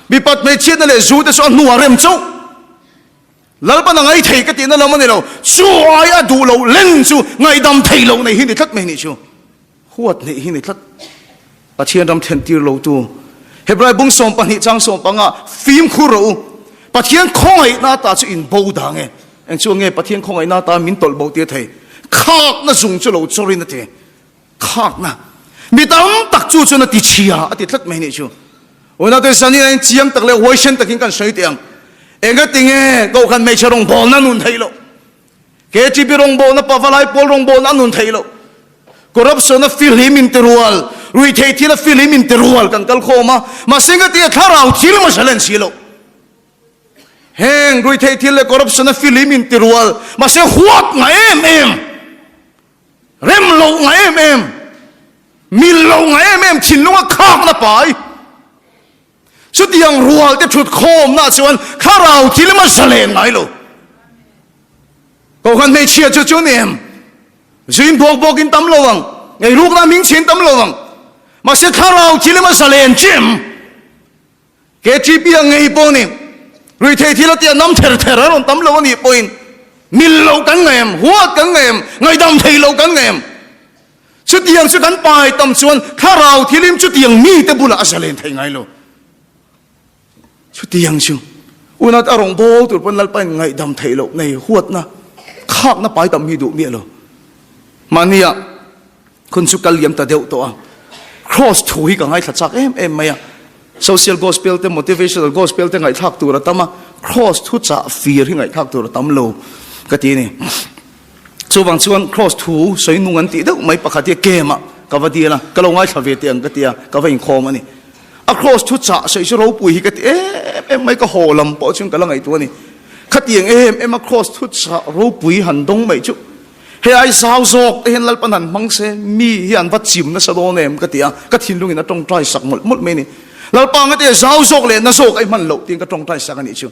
Mipat hmeichhiatna leh zu te chu a hnuah rem chauh. Lalpan a ngai thei ka tihna lam a ni lo. Chu ai a duh loh len chu ngaihdam theih loh nei hi ni tlat mai nih chu. Huat neih hi ni tlat. Pathian ram thlen tir lo tu. Hebrai bung 12 chang 15 fimkhur rawh u. Pathian khawngaihna ata chu in bo dang e. Eng chu nge Pathian khawngaihna ata min tawlh bo tir thei. Khakna zung chu lo chawrin a ti. Khakna. Mi tam tak chu chuan a ti chhia a ti tlat mai nih chu. Unaute zanin a in chiang tak leh huaisen takin kan sawi teh ang. Engati nge Kohhran hmeichhe rawngbawlna nun theih loh? KTP rawngbawlna, Pavalai pawl rawngbawlna a nun theih loh. Corruption a fihlim in ti rual, ruihtheih thil a fihlim in ti rual kan kal khawm a, mahse engati nge thlarau thil hmasa len si loh? Heng ruihtheih thil leh corruption a fihlim in ti rual, mahse huat nga em em. Rem loh nga em em, mil loh nga em em thinlunga khakna pai. Chutiang rual te thut khawmna chuan thlarau thil a zalen ngai lo. Kohhran hmeichhia chu chu ni em? Zuin bawk bawkin tam lo ang, ngeirukna hming chhin tam lo ang. Mahse thlarau thil a zalen chi em? KTP a ngei pawh ni, ruihtheih thil a tia nam ther ther a rawn tam lo a nih pawhin mil loh kan ngei em, huat kan ngei em, ngaihdam thei loh kan ngei em? Chutiang chu kan pai tam chuan thlarau thilim chutiang mite bulah a zalen thei ngai lo. Chutiang chu unat a rawn bawl tur pawn Lalpa in ngaihdam theih loh nei huatna khakna pai tam hi duh miah lo. Mahnia hun chu kal liam ta deuh tawh a, Kraws thu hi ka ngaithla chak em em mai a. Social gospel te motivational gospel te ngaihthlak tur a tam a, Kraws thu chah fir hi ngaihthlak tur a tam lo ka ti a ni. Chuvang chuan Kraws thu sawi nung an tih deuh mai pakhat hi game ah ka va dil a, ka lo ngaithla ve teh ang ka ti a, ka va inkhawm a ni. A Kraws thu chah sawi chu ropui hi ka ti em em mai, ka haw lam pawh chuan ka la ngaihtuah a ni. Khatiang em em a Kraws thu chah ropui han dawng mai chu hei ai zau zawk te hian Lalpan han hmang se, mi hi an va chim nasa dawn em ka ti a, ka thinlungin a tawngtai sak mawlh mawlh mai a ni. Lalpa ngate zau zawk leh na zawk a i hman loh tiin ka tawngtai sak a nih chu.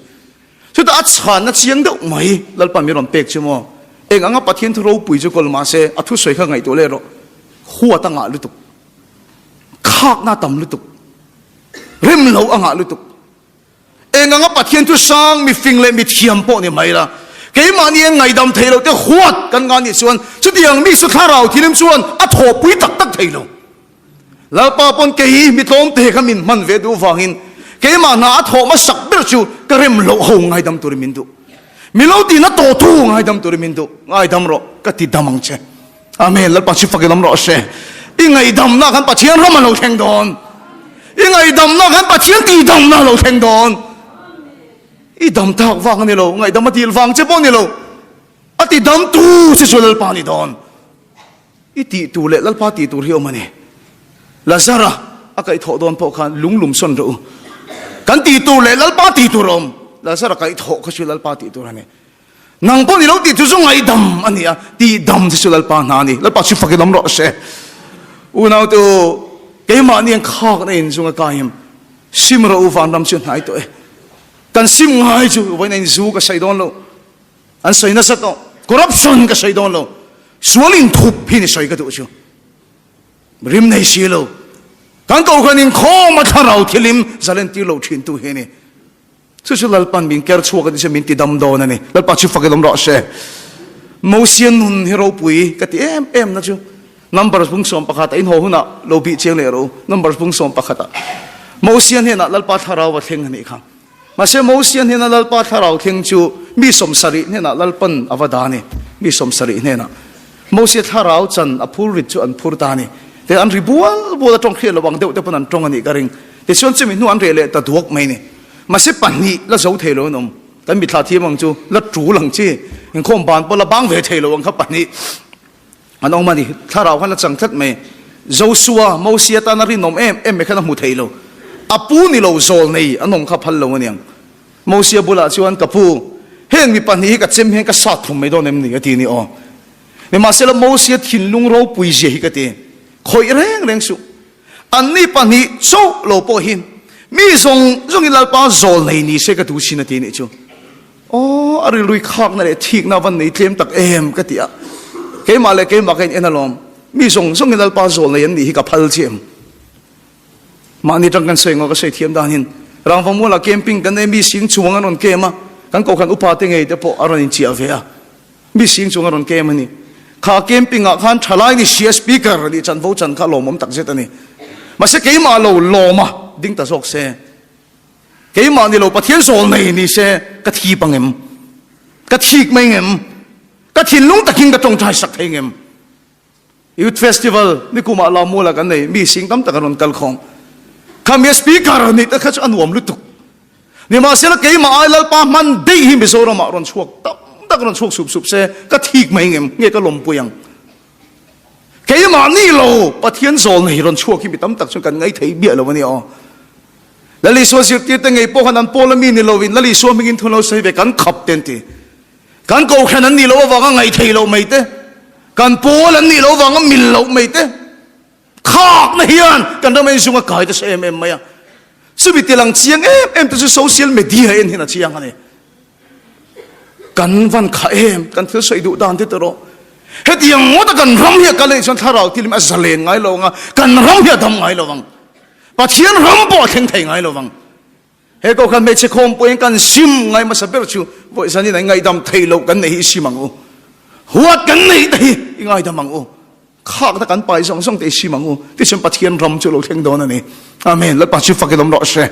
Chutah a chhanna chiang deuh mai Lalpa min rawn pek chu maw? Eng anga Pathian thu ropui chu kawl mahse a thusawi kha ngaihtuah leh rawh. Huat a ngah lutuk. Khakna a tam lutuk. Rem lo a ngah lutuk. Eng anga Pathian thu sang mi fing leh mi thiam pawh ni mai la. Keimahni eng ngaidam thei lo te huat kan ngah nih chuan chutiang mi chu thlarau thilim chuan a thawhpui tak tak thei lo. Lalpa pawn kei hi mi tlawmte kha min hman ve duh vangin keimah hna a thawh hmasak ber chu ka rem loh ho ngaidam turin min duh. Mi lo tihna tawh thu ngaidam turin min duh. Ngaidam rawh, ka ti dam ang che. Amen. Lalpa chu fakin awm rawh se. I ngaihdamna khan Pathian ram a lo thleng dawn. I ngaihdamna khan Pathian tihdamna a lo thleng dawn. I dam tak vang a ni lo, ngaihdam a dil vang che pawh a ni lo. A ti dam tu che chu Lalpa a ni dawn. I tih tur leh Lalpa tih tur hi awm a ni. Lazara a kaihthawh dawn pawh khan lung lum sawn rawh u. Kan tih tur leh Lalpa tih tur a awm. Lazara kaihthawh kha chu Lalpa tih tur a ni. Nang pawh ni lo tih chu chu ngaihdam a ni a, tihdam chu chu Lalpa hna a ni. Lalpa chu fakin awm rawh se. Unaute u, keimahni an khakna in zung a kaim. Sim rawh u, vanram chu hnai tawh e. Kan sim ngai chu vawiin a inzu ka sawi dawn lo. An sawi nasa tawh. Corruption ka sawi dawn lo. Sual inthup hi ni sawi ka duh chu. Rim nei si lo. Kan kohhran inkhawm a thlarau thilim zalen tir lo thin tu hi a ni. Chu chu Lalpan min ker chhuak a ni chu min ti dam dawn a ni. Lalpa chu fakin awm rawh se. Mosia nun hi ropui ka ti em em na chu. Numbers bung 11 ah in haw hunah lo bih chiang leh rawh u. Numbers bung 11 ah Mosia hnenah Lalpa thlarau a thleng a nih kha. Mahse Mosia hnena Lalpa thlarau thleng chu mi 70 hnenah Lalpan a va dah a ni. Mi 70 hnenah Mosia thlarau chan a phur rit chu an phur ta a ni. Te an ri bual bual a tawng hriat lo ang deuh te pawn an tawng a nih ka ring. Tichuan chumi hnu an reh leh ta duak mai a ni. Mahse pahnih la zo thei lo an awm. Kan mithla thiam ang chu la tul ang chi. Inkhawm ban pawh la bang ve thei lo ang kha pahnih. An awm a ni. Thlarau khan a chang tlat mai. Josua, Mosia tana rinawm em em mai khan a hmu thei lo. A pu ni lo zawl nei an awm kha phal lo a niang. Mosia bulah chuan, Ka pu, heng mi pahnih hi ka chem hian ka sat thum mai dawn em ni? a ti a ni aw. Nimahsela Mosia thinlung ropui zia hi ka ti. Khawih reng reng suh. Anni pahnih chauh lo pawh hi mi zawng zawngin Lalpa zawl nei ni se ka duh sin a ti a nih chu. Aw, a rilrui khakna leh thikna van nei tlem tak em ka ti a. Keimah leh keimah ka in en alawm. Mi zawng zawngin Lalpa zawl nei an nih hi ka phal chiah em? Mahni tang kan sawi ngaw ka sawi thiam danin Rangva mualah camping kan nei mi sing chuang an rawn kem a, kan kohhran upa te ngei te pawh a rawn inchiah ve a. Mi sing chuang a rawn kem a ni. Kha camping ah khan thalai ni sia speaker nih chanvo chan kha lawmawm tak zet a ni. Mahse keimah lo lawm a ding ta zawk se. Keimah ni lo Pathian zawl nei ni se ka thi pang em? Ka thik mai ngem? Ka thinlung takin ka tawngtai sak thei ngem? Youth Festival nikumah Lammuala kan nei, mi sing tam tak an rawn kal khawm. Khami speaker nih te kha chu a nuam lutuk. Nimahsela keimah ai Lalpa hman daih hi Mizoramah rawn chhuak tam tak rawn chhuak sup sup se ka thik mai ngem? Nge ka lawmpui ang? Keimah ni lo Pathian zawl nei rawn chhuak hi mi tam tak chuan kan ngaithei biah lo a ni aw. Lal Isua zirtirte ngei pawh khan an pawl a mi ni lovin Lal Isua hmingin thu lo sawi ve kan khap te an ti. Kan kohhran an nih loh avanga ngaithei loh mai te, kan pawl an nih loh avanga mil loh mai te, khakna hian kan ram enzung a kai ta sa em em mai a. Chumi tilang chiang em em te chu social media en hian a chiang a ni. Kan van kha em, kan thil sawi duh dan te erawh hetiang ngawta kan ram hi a kal anih chuan thlarau tilim a zalen ngai lo ang a, kan ram hi a dam ngai lo ang. Pathian ram pawh a thleng thei ngai lo ang. He kohhran hmeichhe khawmpuiin kan sim ngai hmasa ber chu vawi zanin an ngaihdam thei loh kan neih hi i sim ang u. Huat kan neih te hi i ngaidam ang u. Khakna kan pai zawng zawng te i sim ang u. Tichuan Pathian ram chu lo thleng dawn a ni. Amen. Lalpa chu fakin awm rawh se.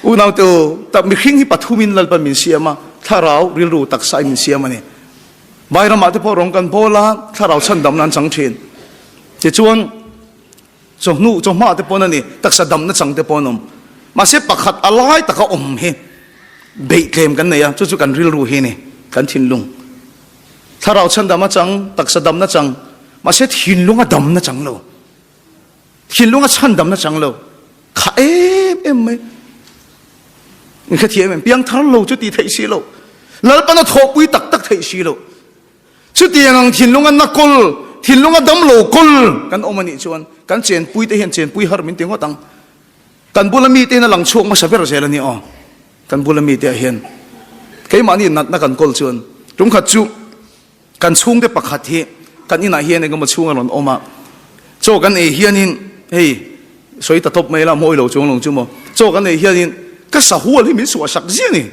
Unau te u, tak mihring hi pathumin Lalpan min siam a, thlarau, rilru, taksa in min siam a ni. Vai ramah te pawh rawng kan bawl a, thlarau chhandamna an chang thin. Tichuan, chawhnu, chawhma te pawn a ni, taksa damna chang te pawh an awm. Mahse pakhat a lai taka awm hi beih tlem kan nei a, chu chu kan rilru hi a ni, kan thinlung. Thlarau chhandam a chang, taksa damna chang, mahse thinlung a damna chang lo. Thinlung a chhandamna chang lo. Kha em em mai. In kha thiam em piang thar lo chu ti theih si lo. Lalpan a thawhpui tak tak theih si lo. Chutiang ang thinlung a na kawl, thinlung a dam lo kawl kan awm a nih chuan kan chenpui te hian chenpui har min ti ngawt ang. Kan bula mite hian a lang chhuak hmasa ber zel a ni aw. Kan bula mite ah hian keimahni natna kan kawl chuan tumkhat chu kan chhungte pakhat hi kan inah hian engemaw chhung a rawn awm a, chaw kan ei hianin hei sawi ta tawp mai la mawi lo chuang lo chu maw, chaw kan ei hianin ka sahual hi min suah sak ziah a ni,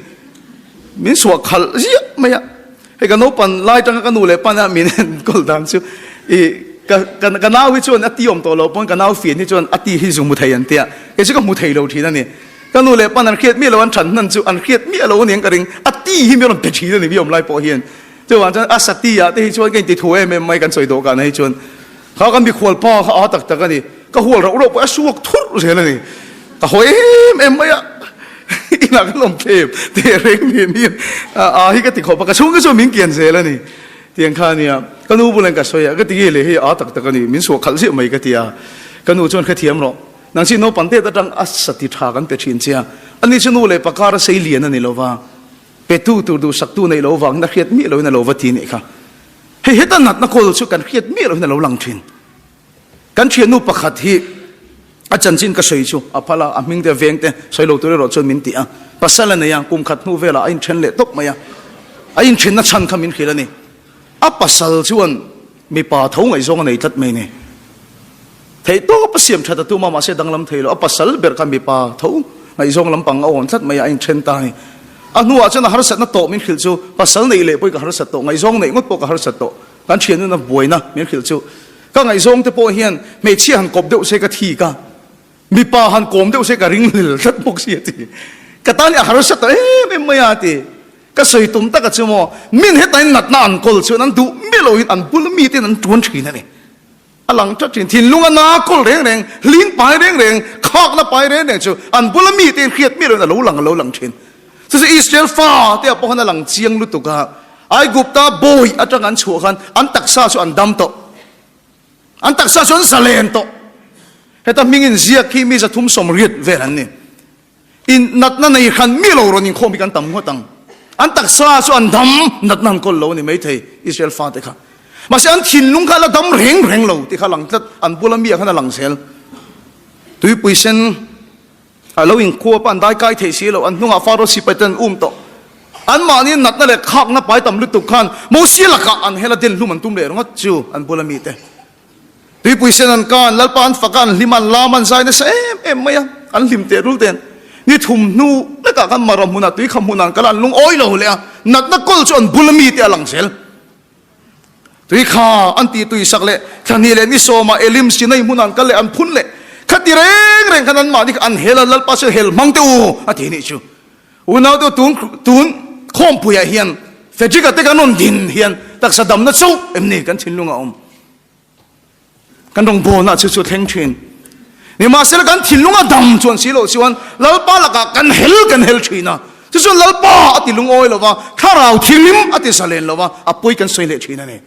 min suah khalh ziah mai a, hei ka naupan lai tanga ka nu leh pana min enkawl dan chu i ka ka nau hi chuan a ti awm tawh lo pawn ka nau fian hi chuan a ti hi zu hmu thei an tia, kei chu ka hmu thei lo thin a ni. Ka nu leh pan an hriat miah lo, an than hnan chu an hriat miah lo a ni ang ka ring, a ti hi mi rawn pe thin a ni mi awm lai pawh hian. Chuvang chuan a sati ah te hi chuan ka inti thu em em mai kan sawi dawhkan ah hi chuan kha kan mikhual pa kha a tak tak a ni, ka hual rauh rauh pawh a suak thurh zel a ni, ka hawi em em mai a, inah kan awm thlem teh reng nen hian a hi ka ti khawp a, ka chhungte chuan min kian zel a ni tiang kha a nia. Ka nu bulah ka sawi a, ka ti nge leh hei a tak tak a ni, min suak khalh ziah mai ka ti a, ka nu chuan hrethiam rawh. Nang chi naupang te atang a sati tha kan pe thin chia. Ani chu nu leh pakar a sei lian a ni lova. Petu tur duhsaktu neih lo vangin a hriat miah loin a lo va ti nih kha. Hei heta natna kawl chu kan hriat miah loin a lo lang thin. Kan thiannu pakhat hi a chanchin ka sawi chu a phal a, a hming te a veng te sawi lo tur erawh chuan min ti a. Pasal a nei a, kum khat hnu velah a inthen leh tawp mai a. A inthenna chhan kha min hrilh a ni. A pasal chuan mipa tho ngaihzawng a nei tlat mai ni. Theih tawp a siam that a tum a, mahse danglam thei lo. A pasal ber kha mipa tho ngaihzawng lampang a awn tlat mai a, a inthen ta a ni. A hnuah chuan a harsatna tawh min hrilh chu, pasal neih leh pawhin ka harsat tawh, ngaihzawng neih ngawt pawh ka harsat tawh. Kan thiannuna buaina min hrilh chu, ka ngaihzawng te pawh hian hmeichhia han kawp deuh se ka thik a, Mipa han kawm deuh se ka ring hlel tlat bawk si a ti. Ka tan hi a harsa ta em em mai a ti. Ka sawi tum tak a chu maw, min hetain natna an kawl chuan an duh miah loin an bul miten an tuan thin a ni. A lang tlat thin. Thinlung a na kawl reng reng, hling pai reng reng, khakna pai reng reng chu an bula miten hriat miah loin a lo lang a lo lang thin. Chu chu Israel fa te ah pawh khan a lang chiang lutuk a. Aigupta bawi atang an chhuah khan an taksa chu an dam tawh. An taksa chuan zalen tawh. Heta hming in ziak hi mi 380 vel an ni. In natna nei hran mi lo rawn inkhawm hi kan tam ngawt ang. An taksa chu an dam, natna an kawl lo a ni maithei Israel fate kha. Mahse an thinlung kha a la dam reng reng lo tih kha a lang tlat, an bula mi ah khan a lang zel. Tuipui sen A lo inkhuap a, an dai kai thei si lo, an hnungah Faro sipai ten an um tawh. Anmahni natna leh khakna pai tam lutuk khan Mosia lakah an hel a den hlum an tum leh ringawt chu an bula mite. Tuipui sen an kan, Lalpa an fak a, an hlim a, an lam a, an zai nasa em em mai a, an hlim teh rul ten. Ni thum hnu lekah khan Mara hmunah tui kha hmunah an kal a, an lungawi lo leh a, natna kawl chu an bula mite a lang zel. Tui kha an tih tui sak leh thla hnih leh ni sawmah Elim Sinai hmunah an kal leh an phun leh khati reng reng khan anmahni kha an hel a, Lalpa chu hel hmang teh u a ti nih chu. Unaute tun tun khawmpuiah hian Frederick-a te kan rawn din hian taksa damna chauh em ni kan thinlung a awm. Kan rawngbawlna chu chu thleng thin. Nimahsela kan thinlung a dam chuan si loh chuan Lalpa lakah kan hel kan hel thin a. Chu chuan Lalpa a ti lungawi lo va, thlarau thilim a ti zalen lo va, a pawi kan sawi leh thin a ni.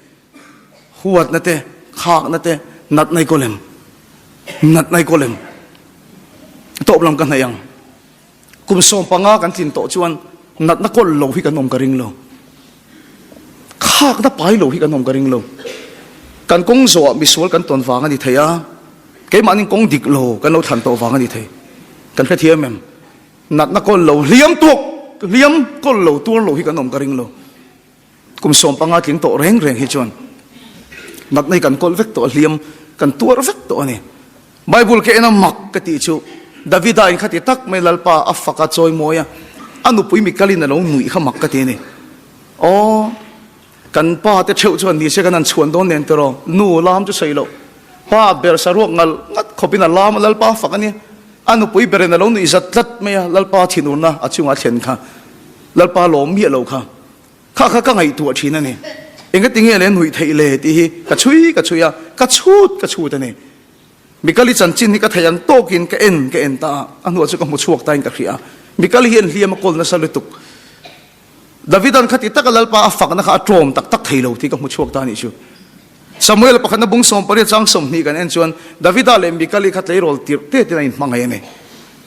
Huatna te, khakna te, natna i kawl em? Natna i kawl em? Tawp lam ka hnaih ang. Kum 15 kan tlin tawh chuan natna kawl lo hi kan awm ka ring lo. Khakna pai lo hi kan awm ka ring lo. Kan kawng zawhah misual kan tawn vang a ni thei a, keimahni kawng dik lo kan lo thlan tawh vang a ni thei. Kan hrethiam em? Natna kawl lo, hliam tuak, hliam kawl lo, tuar lo hi kan awm ka ring lo. Kum 15 tling tawh reng reng hi chuan natna hi kan kawl vek tawh a, hliam kan tuar vek tawh a ni. Bible ka en a mak ka tih chu Davida in khati tak mai Lalpa a fak a chawi mawi a, a nupui Mikalin a lo nuih kha mak ka ti a ni. Aw. Kan pa te theuh chuan ni se kan han chhuan dawn nen tiraw, nu lam chu sawi loh. Pa ber saruak ngal ngat khawpin a lam a Lalpa fak a nia. A nupui berin a lo nuih zat tlat mai a, Lalpa thinurna a chungah a thlen kha. Lalpa lawm miah lo kha. Kha kha ka ngaihtuah thin a ni. Engati nge le nuih theih le tih hi ka chhui ka chhui a, ka chhut ka chhut a ni. Mikali chanchin hi ka theih ang tawkin ka en ka en ta a, a hnuah chu ka hmu chhuak tain ka hria a. Mikali hian hliam a kawl nasa lutuk. Davidan khati taka Lalpa a fakna kha a tlawm tak tak thei lo tih ka hmu chhuak ta a nih chu. Samuel pakhatna bung 18 chang 20 kan en chuan Davida leh Mikali kha tleirawl tirh te ten a inhmangaih a ni.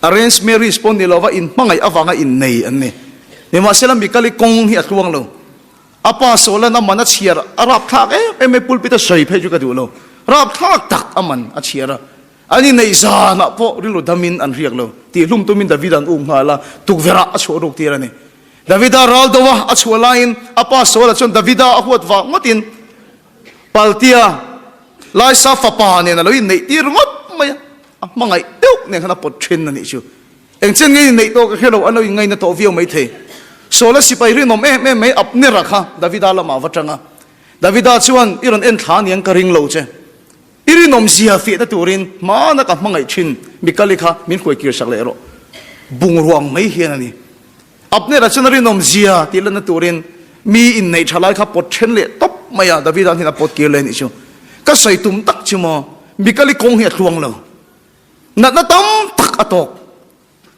Arranged marriage pawh ni lova inhmangaih avanga innei an ni. Nimahsela Mikali kawng hi a tluang lo. A pa Saulan a man a chhiar a rapthlak em em mai pulpit a sawi phei chu ka duh lo. Rapthlak tak a man a chhiar a. An inneih zanah pawh rilru damin an riak lo. Tihhlum tumin Davida an um nghal a, tukverhah a chhuah ruk tir a ni. Davida ral do a, a chhuah laiin a pa Saula chuan Davida a huat vang ngawtin Paltia Laisa fapa nen a lo inneih tir ngawt mai a, a hmangaih deuh nen khan a pawt then a nih chu. Engchen nge inneih tawh ka hre lo, an lo inngaina tawh viau maithei. Saula sipai rinawm em em mai Abnera kha Davida lamah va tang a. Davida chuan, I rawn en thla aniang ka ring lo che. I rinawmzia fiahna turin hmana ka hmangaih thin Mikali kha min hruai kir sak leh rawh. Bungruang mai hian a ni. Abner-a chuan a rinawmzia tih lanna turin mi inneih tha lai kha pawt then leh tawp mai a, Davida hian a pawt kir leh a nih chu. Ka sawi tum tak chu maw, Mikali kawng hi a tluang lo. Natna tam tak a tawk.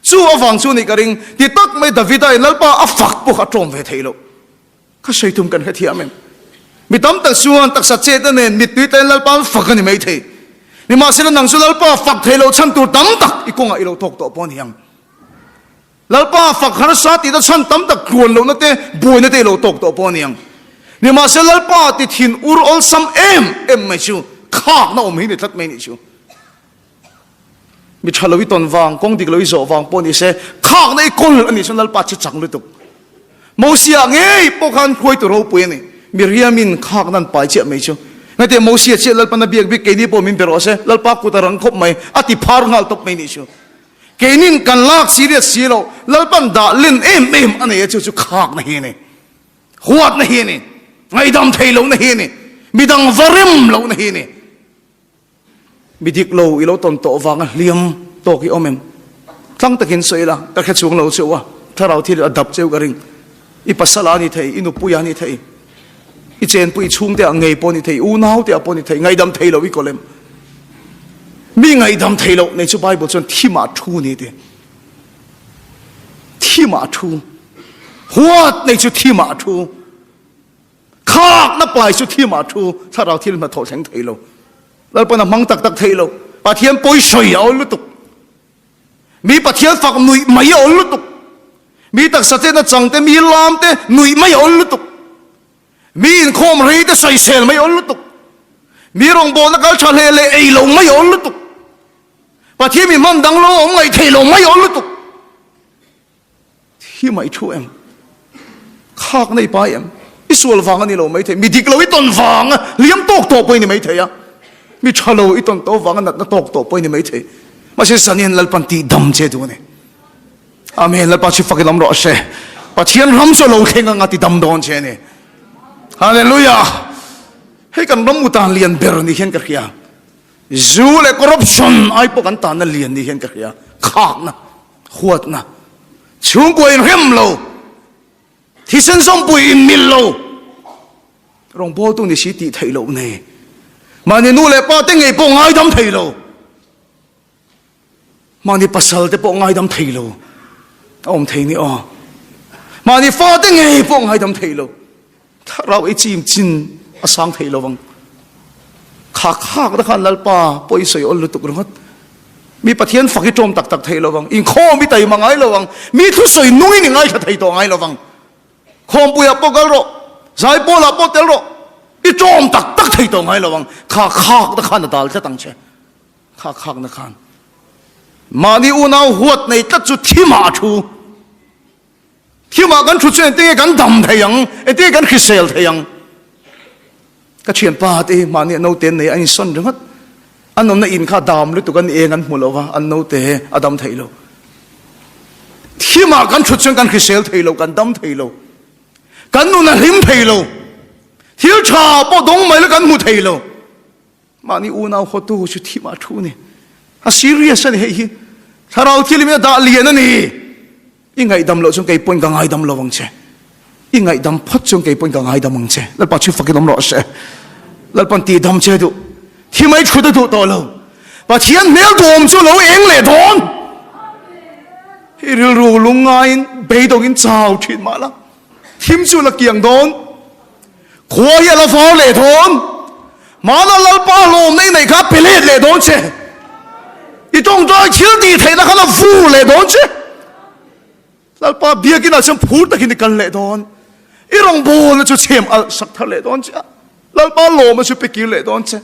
Chu avang chu nih ka ring, ti tak mai Davida in Lalpa a fak pawh kha a tlawm ve thei lo. Ka sawi tum kan hrethiam em? Mi tam tak chuan taksa chetna nen mittui tlaiin Lalpa an fak a ni maithei. Nimahsela nang chu Lalpa fak thei lo chhan tur tam tak i kawngah i lo tawk tawh pawh a ni ang. Lalpa fak harsa tihna chhan tam tak tluan lohna te, buaina te i lo tawk tawh pawh a ni ang. Nimahsela Lalpa ti thin ur awlsam em em mai chu khakna awm hi ni tlat mai nih chu. Mi tha lo i tawn vang, kawng dik lo i zawh vang pawh ni se, khakna i kawl a nih chuan Lalpa che chang lutuk. Mosia ngei pawh khan hruaitu ropui a ni. Miriamin khakna an pai chiah mai chu. Ngaihtuah Mosia chiah Lalpan a biak bik keini pawh min be rawh se, Lalpa kut a rang khawp mai, a ti phar nghal tawp mai nih chu. Keinin kan lak serious si lo, Lalpan dah len em em a nei a chu chu khakna hi a ni. Huatna hi a ni. Ngaihdam thei lohna hi a ni. Midang va rem lohna hi a ni. Mi dik lo i lo tawn tawh vanga hliam tawk i awm em? Tlang takin sawi ila, ka hre chhung lo cheu a, thlarau thil a dap cheu ka ring. I pasal a ni thei, i nupui a ni thei, i chenpui chhungte ah ngei pawh a ni thei, i unau te ah pawh a ni thei, ngaihdam thei lo i kawl em? Mi ngaihdam thei loh nei chu Bible chuan thimah thu ni ti. Thimah thu. Huat nei chu thimah thu. Khakna pai chu thimah thu thlarau thil hnathawh thleng thei lo. Lalpan a hmang tak tak thei lo. Pathian pawi sawi a awl lutuk. Mi Pathian fak nuih mai a awl lutuk. Mi taksa chetna chang te, mi lam te nuih mai a awl lutuk. Mi inkhawm rei te sawisel mai a awl lutuk. Mi rawngbawlna kal tha hle leh ei lo mai a awl lutuk. Pathian mi hman dang lo awm ngaih thei lo mai a awl lutuk. Thi mai thu em? Khak nei pai em? I sual vang a ni lo mai thei. Mi dik lo i tawn vang a liam tawk tawh pawh i ni mai thei a. Mi tha lo i tawn tawh vang a natna tawk tawh pawh i ni mai thei. Mahse zanin Lalpan tih dam che duh a ni. Amen. Lalpa chu fakin awm rawh se. Pathian ram chu a lo thleng anga ti dam dawn che a ni. Hallelujah. Hei kan ram utan lian ber ni hian ka hria. Zu leh corruption ai pawh kan tanna lian ni hian ka hria. Khakna. Huatna, chhungkua inrem lo, thisen zawmpui inmil lo, rawngbawltu ni si tih theih loh nei, mahni nu leh pa te ngei pawh ngaidam thei lo, mahni pasal te pawh ngaidam thei lo, a awm thei ni aw, mahni fa te ngei pawh ngaidam thei lo, thlarau ei chim chin a sang thei lo vang. Khak khak na khan Lalpa pawi sawi awl lutuk ringawt. Mi Pathian fak i tawm tak tak thei lo vang. Inkhawm i taima ngai lo vang. Mi thusawi nungin i ngaithla thei tawh ngai lo vang. Khawmpuiah pawh kal rawh, zaipawlah pawh tel rawh, i tawm tak tak thei tawh ngai lo vang. Kha khak na khan a dal tlat ang che. Kha khak na khan. Mahni unau huat nei tlat chu thimah a thu. Thimah kan thu chu engtinge kan dam thei ang, engtinge kan hrisel thei ang. Ka thianpa te hi mahni a naute an nei a, an insawn ringawt. An awmna in kha dam lutuk an eng an hmu lo va, an naute a dam thei lo. Thimah kan thu chuan kan hrisel thei lo, kan dam thei lo. Kan nun a hlim thei lo. Thil tha pawh dawng mai la kan hmu thei lo. Mahni unau hawtu chu thim ah thu ni. A serious a ni hei hi. Thlarau thil in a dah lian a ni. I ngaihdam loh chuan kei pawhin ka ngaidam lo ang che. I ngaihdam phawt chuan kei pawhin ka ngaidam ang che. Lalpa chu fakin awm rawh se. Lalpan tihdam che duh. Thi mai thut a duh tawh lo. Pathian hmel duhawm chu lo eng leh dawn. I rilru lungngaiin beidawngin chau thin mah la. Thim chu la kiang dawn. Khua hi a la var leh dawn. Hmana Lalpa hlawmna i neih kha pe let leh dawn che. I tawngtai thil tih theihna kha la vur leh dawn che. Lalpa biakinah chuan phur takin i kal leh dawn. I rawngbawlna chu chhem alh sak thar leh dawn che a. Lalpa lawmna chu pe kir leh dawn che.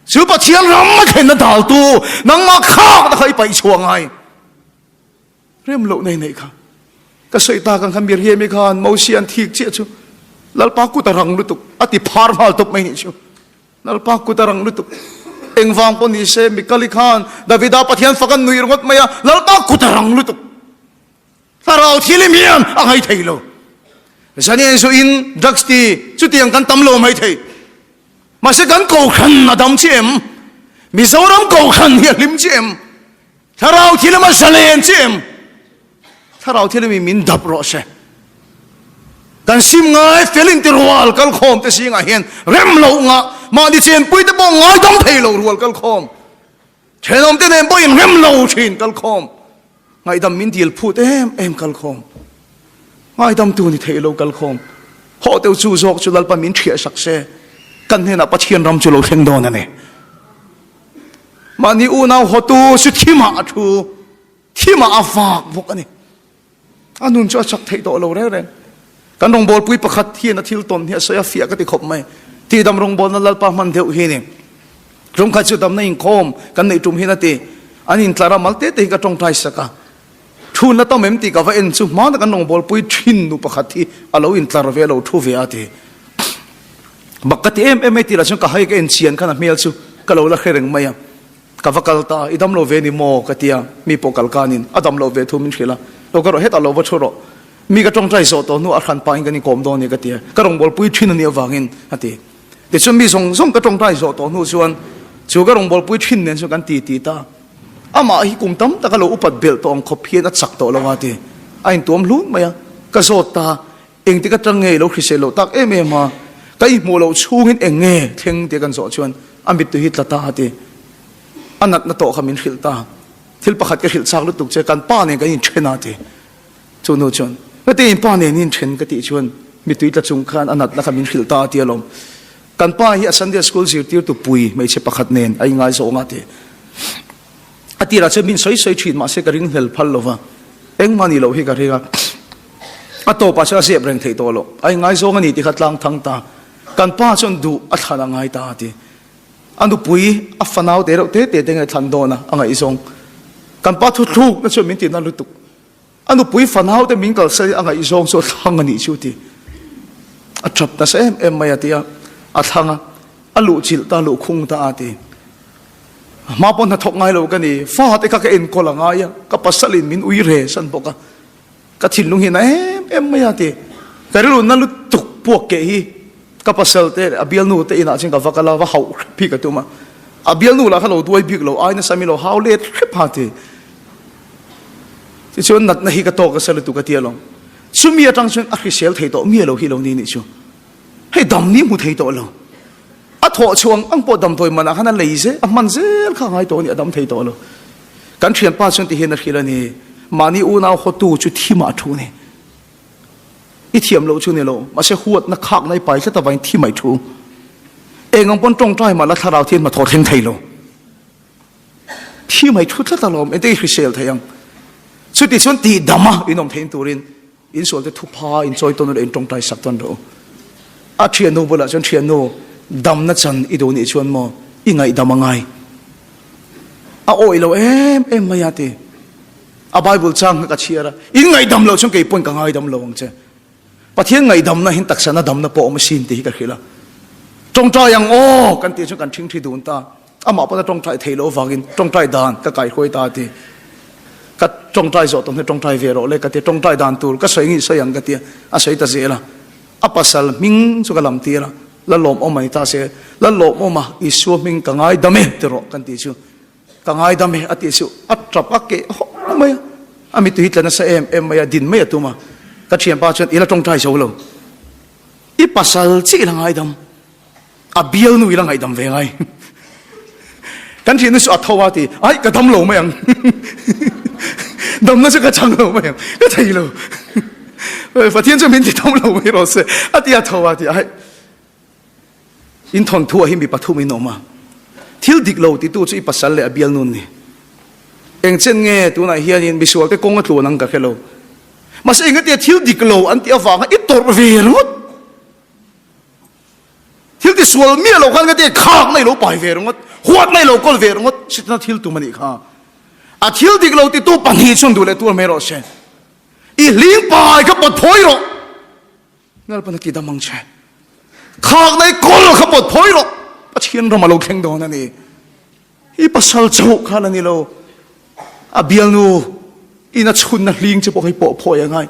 Chu Pathian ram a thlenna daltu nangmah khakna kha i paih chhuah ngai. Rem loh nei neih kha. Ka sawi tak ang kha Miriam-i khan Mosia an thik chiah chu Lalpa kut a rang lutuk a ti phar nghal tawp mai nih chu. Lalpa kut a rang lutuk. Engvang pawh ni se Mikali khan Davida Pathian fak an nuih ringawt mai a, Lalpa kut a rang lutuk. Thlarau thilim hian a ngai thei lo. Zanian zu in drugs ti chutiang kan tam lo mai thei. Mahse kan kohhran a dam chiah em? Mizoram kohhran hi a hlim chiah em? Thlarau thil emaw zalen chi em? Thlarau thil emi min dap rawh se. Kan sim ngai fel in ti rual kal khawm te zingah hian rem loh ngah mahni chenpui te pawh ngaidam thei lo rual kal khawm. Thenawm te nen pawh in rem lo thin kal khawm. Ngaihdam min dil phut em em kal khawm. Ngaidam tu ni thei lo kal khawm. Hawh teu chu zawk chu Lalpa min thiah sak se. Kan hnenah Pathian ram chu lo thleng dawn a ni. Mahni unau hawtu chu thimah a thu, thimah a vak bawk a ni. A nun chu a chak theih tawh lo reng reng. Kan rawngbawlpui pakhat hian a thil tawn hi a sawi a fiah ka ti khawp mai. Tihdam rawngbawlna Lalpa hman deuh hi ni. Tum khat chu damna inkhawm kan neih tum hian a ti. An intlar a mal te te hi ka tawngtai sak a. Thun la tam em tih ka va en chu hmana kan rawngbawlpui thin nu pakhat hi a lo intlar ve a lo thu ve a ti. Bak ka ti em em mai tih lah chuan ka hai ka en chian khan a hmel chu ka lo la hre reng mai a. Ka va kal ta a, i dam lo ve ni maw? ka ti a, mi pawh kal kanin a dam lo ve thu min hrilh a, lo ka rawh hetah lo va thu rawh, mi ka tawngtai zawh tawh hnuah a hran pahin kan inkawm dawn a ni ka ti a, ka rawngbawlpui thin a nih avangin a ti. Tichuan mi zawng zawng ka tawngtai zawh tawh hnu chuan chu ka rawngbawlpui thin nen chuan kan ti ti ta. Amah hi kum tam taka lo upat belh tawh ang khawp hian a chak tawh lo a ti. A intuam hlun mai a, ka zawt ta a, Engtik atang nge i lo hrisel loh tak em em a, ka i hmuh loh chhungin eng nge thleng tia kan zawh chuan a mittui hi tla ta a ti. A natna tawh kha min hrilh ta. Thil pakhat ka hrilh chak lutuk che, kan pa nen kan inthen a ti. Chu nu chuan, Ngate in pa nen i inthen ka tih chuan mittui tla chung khan a natna kha min hrilh ta a ti alawm. Kan pa hi a Sunday school zirtirtu pui hmeichhe pakhat nen a ingaizawng a ti. A tirah chuan min sawi sawi thin mahse ka ringhlel phal lo va, engmah ni loh hi ka ring a. A tawpah chuan a zep reng theih tawh loh. A ingaizawng a ni tih kha tlang thang ta. Kan pa chuan duh a thlan a ngai ta a ti. A nupui a fanau te reuh te te te nge thlan dawn a, a ngaihzawng. Kan pa thuthlukna chuan min tina lutuk. A nupui fanau te min kalsan in a ngaihzawng chu a thlang a nih chu ti. A tap nasa em em mai a ti a, a thlang a, a luhchilh ta, a luhkhung ta a ti. A hma pawh hnathawk ngai lo ka ni, fa te kha ka enkawl a ngai a, ka pasal in min ui re san bawk a, ka thinlung hi na em em mai a ti. Ka rilru na lutuk puak keh hi ka pasal te leh a bialnu te inah chuan ka va kal a, va hauh hrep hi ka tum a, a bialnu lah kha lo duai bik lo, ai nasa min lo hau let hrep a ti. Tichuan natna hi ka tawk nasa lutuk a ti alawm. Chumi atang chuan a hrisel thei tawh miah lo hi lo ni nih chu. Hei dam ni hmu thei tawh lo. A thawh chhuang ang pawh damdawi manah khan a lei zel, a hman zel kha a ngai tawh a ni, a dam thei tawh lo. Kan thianpa chuan ti hian a hrilh a ni, mahni unau hawtu chu thimah a thu a ni. I thiam loh chu ni lo, mahse huatna khakna i pai tlat avangin thi mai thu. Eng ang pawn tawngtai mah la thlarau thian hmathawh thleng thei lo. Thi mai thu tlat alawm, engte i hrisel thei ang. Chuti chuan tihdam a inawm thein turin insual te thupha inchawi tawn rawh, intawngtai sak tawn rawh u. A thiannu bulah chuan thiannu damna chan i duh nih chuan maw i ngaihdam a ngai. A awih lo em em mai a ti. A Bible chang kha ka chhiar a, in ngaihdam loh chuan kei pawn ka ngaidam lo ang che. Pathian ngaihdamna hin taksana damna pawh awm asin tih hi ka hrilh a. Tawngtai ang aw kan tih chuan kan thingthi dun ta. Amah pawn a tawngtai theih loh avangin tawngtai dan ka kaihruai ta a ti. Ka tawngtai zawh tawh hnu tawngtai ve rawh le ka ti a, tawngtai dan tur ka sawi nge sawi ang ka ti a, a sawi ta zel a. A pasal hming chu ka lam tir a. Lalawmawma ni ta se, Lalawmawma Isua hming ka ngaidam e ti rawh kan tih chu ka ngaidam e a tih chu a tap a keh hawk mai a, a mittui hi tla nasa em em mai a, din mai a tum a, ka thianpa chuan i la tawngtai zo lo, i pasal chiah i la ngaidam, a bialnu i la ngaihdam ve ngai. Kan thiannu chu a tho a ti, ai ka dam lo mai ang, damna chu ka chang lo mai ang, ka thei lo, Pathian chu min ti dam lo mai rawh se a ti a tho a ti, ai in thawnthu ah hi mi pathum in awm a, thil dik lo titu chu i pasal leh a bialnu an ni. Engchen nge tunah hianin misualte kawng a tluan ang ka hre lo, mahse engatia thil dik lo an tih avanga i tawrh ve ringawt. Thil ti sual miah lo khan ka ti khak na i lo pai ve ringawt, huat na i lo kawl ve ringawt, sitna thil tum a nih kha. A thil dik lo titu pahnih chuan duh leh tur mai rawh se. I hling pai kha pawt phawi rawh. Lalpan a ti dam ang che. Khak na i kawl kha pawt phawi rawh. Pathian ram a lo thleng dawn a ni. I pasal chauh khan a ni lo. A bialnu in a chhunna hling che pawh hi pawh phawi a ngai.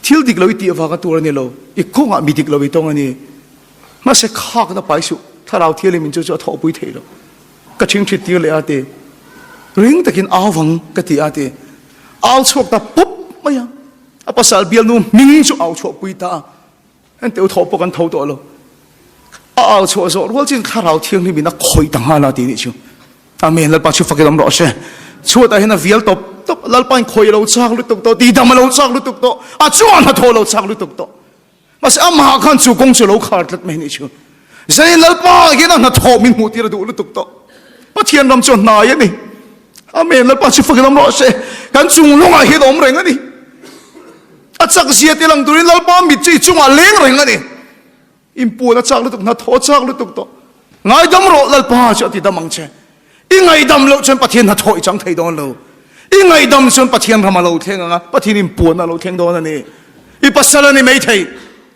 Thil dik lo i tih avanga tur a ni lo. I kawngah mi dik lo i tawng a ni. Mahse khakna pai suh. Thlarau thianghlim in chu chu a thawhpui thei lo. Ka ṭhingṭhit tir leh a ti. Ring takin au vang ka ti a ti. Au chhuak ta pawp mai a. A pasal bialnu hming chu au chhuahpui ta a. Heng teu thawh pawh kan tho tawh lo. A au chhuah zawh rual chin thlarau thianghlim in a khawih ta nghal a ti nih chu. Amen Lalpa chu fakin awm rawh se. Chhuatah hian a vial tawp tawp Lalpa in khawih a lo chak lutuk tawh, tidam a lo chak lutuk tawh, a chuan hnathawh a lo chak lutuk tawh. Mahse amah khan chu kawng chu a lo khar tlat mai nih chu. Zanin Lalpa hian a hnathawh min hmuh tir a duh lutuk tawh. Pathian ram chu a hnai a ni. Amen Lalpa chu fakin awm rawh se. Kan chung lawngah hian a awm reng a ni. A chak zia te lang turin Lalpa mit chu i chungah leng reng a ni. Inpuan a chak lutuk, hnathawh a chak lutuk tawh. Ngaidam rawh Lalpa chu a ti dam ang che. I ngaidam loh chuan Pathian hnathawh i chang thei dawn lo. I ngaidam chuan Pathian ram a lo thleng ang a, Pathian inpuan a lo thleng dawn a ni. I pasal a ni mai thei,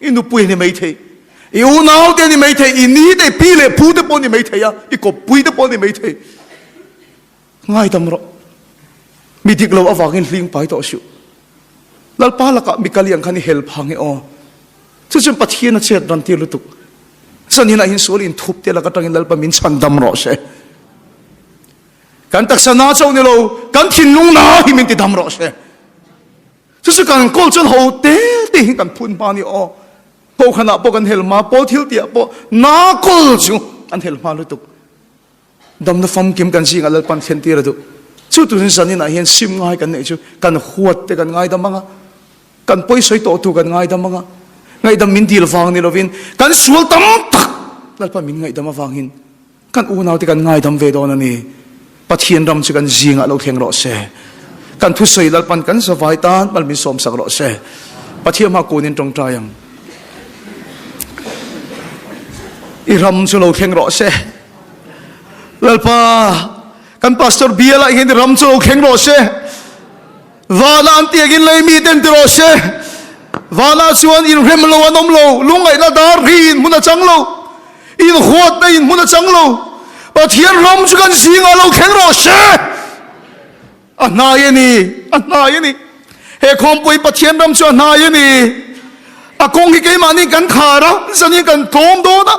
i nupui a ni mai thei, i unau te a ni mai thei, i ni te, i pi leh pu te pawh a ni mai thei a, i kawppui te pawh a ni mai thei. Ngaidam rawh. Mi dik lo avangin hling pai tawh suh. Lalpa lakah mi kal iang khan i hel phang e aw. Chu chuan Pathian a chet ran tir lutuk. Zanin ah hian sual inthup te lak atangin Lalpa min chhan dam rawh se. Kan taksa na chauh ni lo, kan thinlung na hi min ti dam rawh se. Chu chu kan kawl chuan ho te te hi kan phun hma ni aw. Kohhranah pawh kan hel hma, pawl thil tihah pawh na kawl chu an hel hma lutuk. Damna famkim kan zingah Lalpan thlen tir a duh. Chu turin zaninah hian sim ngai kan neih chu kan huat te kan ngaidam ang a, kan pawisawi tawh tu kan ngaidam ang a, ngaihdam min dil vang ni lovin kan sual tam tak Lalpan min ngaihdam avangin kan unau te kan ngaidam ve dawn a ni. Pathian ram chu kan zingah lo thleng rawh se. Kan thusawi Lalpan kan zavai tan mal min sawmsak rawh se. Pathian hma kunin tawngtai ang. I ram chu lo thleng rawh se. Lalpa, kan pastor bialah hian i ram chu lo thleng rawh se. Vana an tiangin lei mi ten ti rawh se. Vana chuan inrem lo an awm lo, lungngaihna dar ri in hmun a chang lo, inhuatna in hmun a chang lo. Pathian ram chu kan zingah lo thleng rawh se. A hnai a ni, a hnai a ni. He khawmpui Pathian ram chu a hnai a ni. A kawng hi keimahni kan khar a, zanin kan tlawm dawn a.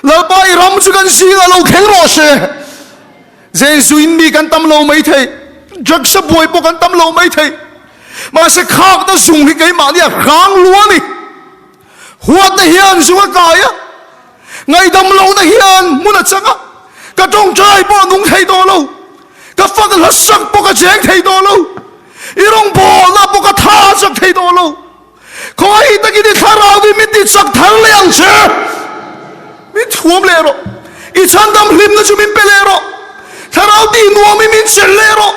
Lalpa i ram chu kan zingah lo thleng rawh se. Jesu in mi kan tam lo mai thei, drugs a buai pawh kan tam lo mai thei. Mahse khakna zung hi keimahni a hrang lu a ni. Huatna hian zung a kai a, ngaihdam lohna hian hmun a chang a, ka tawngtai pawh a nung thei tawh lo, ka fak hla sak pawh ka cheng thei tawh lo, i rawngbawlna pawh ka tha chak thei tawh lo. Khawi takin i thlarau hi min ti chak thar leh ang che. Min thuam leh rawh. I chhandam hlimna chu min pe leh rawh. Thlarau tih nuam hi min chelh leh rawh.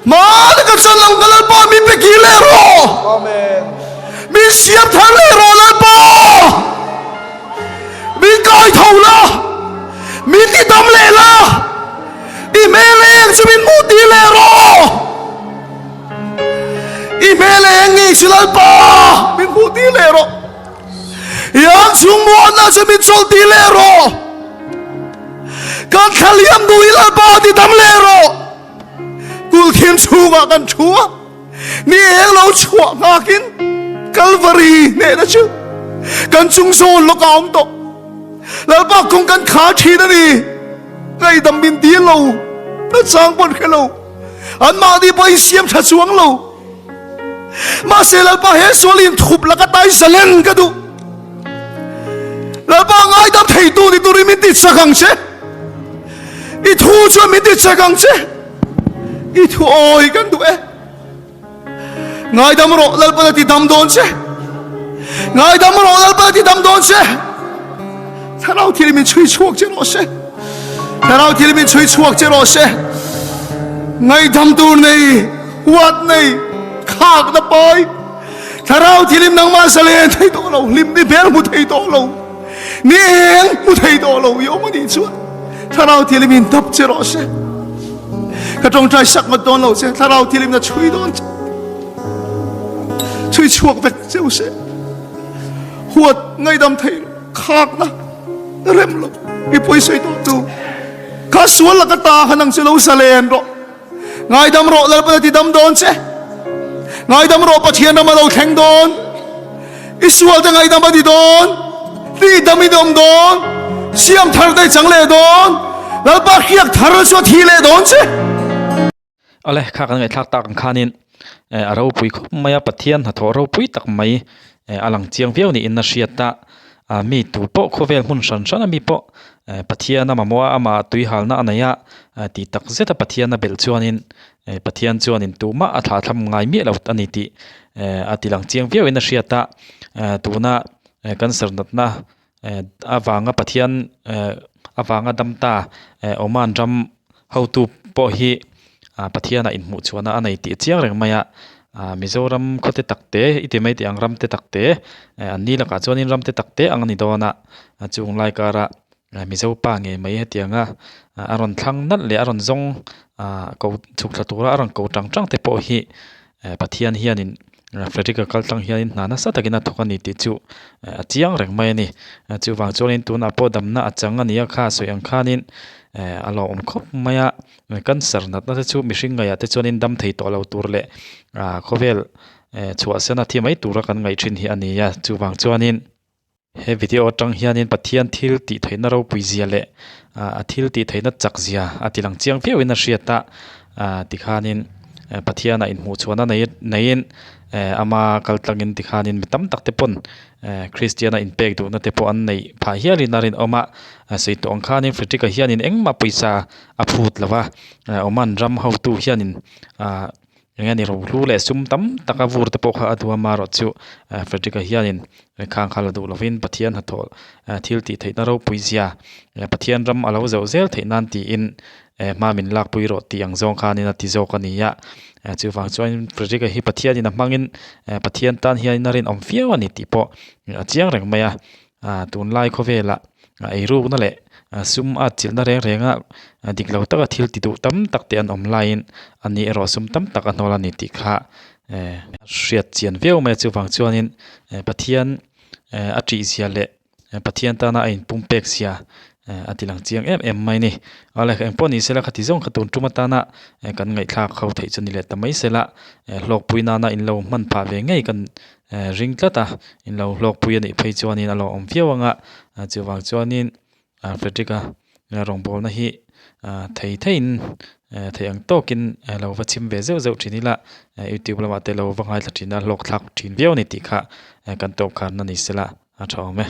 Hmana ka chan ang ka Lalpa min pe kir leh rawh. Amen. Min siam thar leh rawh Lalpa. Min kai tho la. Min ti dam leh la. I hmel eng chu min hmuh tir leh rawh. I hmel eng ngei chu Lalpa min hmuh tir leh rawh. Iang chung muanna chu min chawlh tir leh rawh. Kan thlaliam duh i Lalpa ti dam leh rawh. Kulkhim chhungah kan thu a, ni eng lo chhuah nghakin Kalvari hnehna chu. Kan chung zawn lawk a awm tawh. Lalpa kawng kan khar thin a ni. Ngaihdam min dil lo. Nachang pawn hre lo. Anmahni pawh in siam tha chuang lo. Mahse Lalpa he sual in thup laka tai zalen ka duh. Lalpa ngaidam theitu ni turin min ti chak ang che. I thu chuan min ti chak ang che. I thu awi kan duh e. Ngaidam rawh Lalpa na ti dam dawn che. Ngaidam rawh Lalpa na ti dam dawn che. Thlarau thil min chhui chhuak che rawh se. Thlarau thil min chhui chhuak che rawh se. Ngaidam tur nei, huat nei, khak na pai. Thlarau thilim nangmah zalen thei tawh lo, hlim ni hmel hmu thei tawh lo, ni eng hmu thei tawh lo i awm a nih chuan Thlarau thilim in dap che rawh se. Ka tawngtai sak ngawt dawn lo che, Thlarau thilim na chhui dawn che. Chhui chhuak vek cheu se. Huat ngaidam thei lo, khak na rem lo, i pawisai tawh tu. Kha sual laka ta kha nang chu lo zalen rawh. Ngaidam rawh Lalpan a ti dam dawn che. Ngaidam rawh Pathian ram a lo thleng dawn. I sual te ngaidam a ti dawn. Ti dam in awm dawn. Siam thar te chang leh dawn. Lalpa hriak thar chu a thi leh dawn che. Awle, kha kan ngaihthlak tak ang khanin a ropui khawp mai a, Pathian hnathawh ropui tak mai a lang chiang viau niin a hriat a, mi tu pawh khawvel hmun hran hran a mi pawh Pathian a mamawh a, amah tuihalna a nei a, tih tak zet a Pathian a belh chuanin Pathian chuanin tumah a thlah thlam ngai miah lo a ni tih a ti lang chiang viauin a hriat a, tuna cancer natna avanga Pathian avanga dam ta Oman ram hotu pawh hi Pathianah inhmuh chhuahna a nei tih chiang reng mai a, Mizoram khawte tak te i ti mai tih ang ram te tak te an ni lakah chuanin ram te tak te ang a ni dawn a, chung lai kara Mizo pa ngei mai hetianga a rawn thlang nalh leh a rawn zawng ko chhuk thla tura a rawn ko tang tang te pawh hi Pathian hianin Frederick-a kal tlang hianin hna nasa takin a thawk a ni tih chu a chiang reng mai a ni. Chuvang chuanin tunah pawh damna a chang a ni a, kha sawi ang khanin a lawmawm khawp mai a. Cancer natna te chu mihring ngaihah te chuanin dam thei tawh lo tur leh khawvel chhuahsana thi mai tura kan ngaih thin hi a ni a. Chuvang chuanin. He video atang hianin Pathian thil tih theihna ropui zia leh a thil tih theihna chak zia a ti lang chiang viauin a hriat a, tikhanin Pathianah inhmuhchhuahna nei neiin ama kal tlangin tikhanin mi tam tak te pawn Kristiana inpek duhna te pawh an neih phah hialin a rinawm a, sawi tawh ang khanin Frederick-a hianin engmah pawisa a phut lo va, Oman ram hotu hianin ah Eng nge ni rohlu leh sum tam taka vur te pawh kha a duh a marawh chu Frederick-a hianin khang kha la duh lovin Pathian hnathawh thil tih theihna ropui zia Pathian ram a lo zauh zel theih nan tiin hma min lakpui rawh tih ang zawng khanin a ti zawk a ni a. Chuvang chuan Frederick-a hi Pathianin a hmangin Pathian tan hianin a rinawm viau a ni tih pawh a chiang reng mai a. Tunlai khawvelah eirukna leh sum a chilhna reng renga dik lo taka thil ti duh tam tak te an awm laiin ani erawh sum tam tak a hnawl a ni tih kha hriat chian viau mai a. Chuvang chuanin Pathian a ṭih zia leh Pathian tana a inpumpek zia a ti lang chiang em em mai a ni. Awle engpawh ni sela khati zawng kha tun tum atana kan ngaihthlak ho theih chu ni leh ta mai sela hlawkpui nana in lo hman phah ve ngei kan ring tlat a, in lo hlawkpui a nih phei chuanin a lo awm viau ang a, chuvang chuanin Frederick-a rawngbawlna hi thei theiin theih ang tawkin lo va chhim ve zeuh zeuh thin ila, youtube lamah te lo va ngaithla thin a, hlawk thlak thin viau a ni tih kha kan tawp kharna ni sela a tha awm e.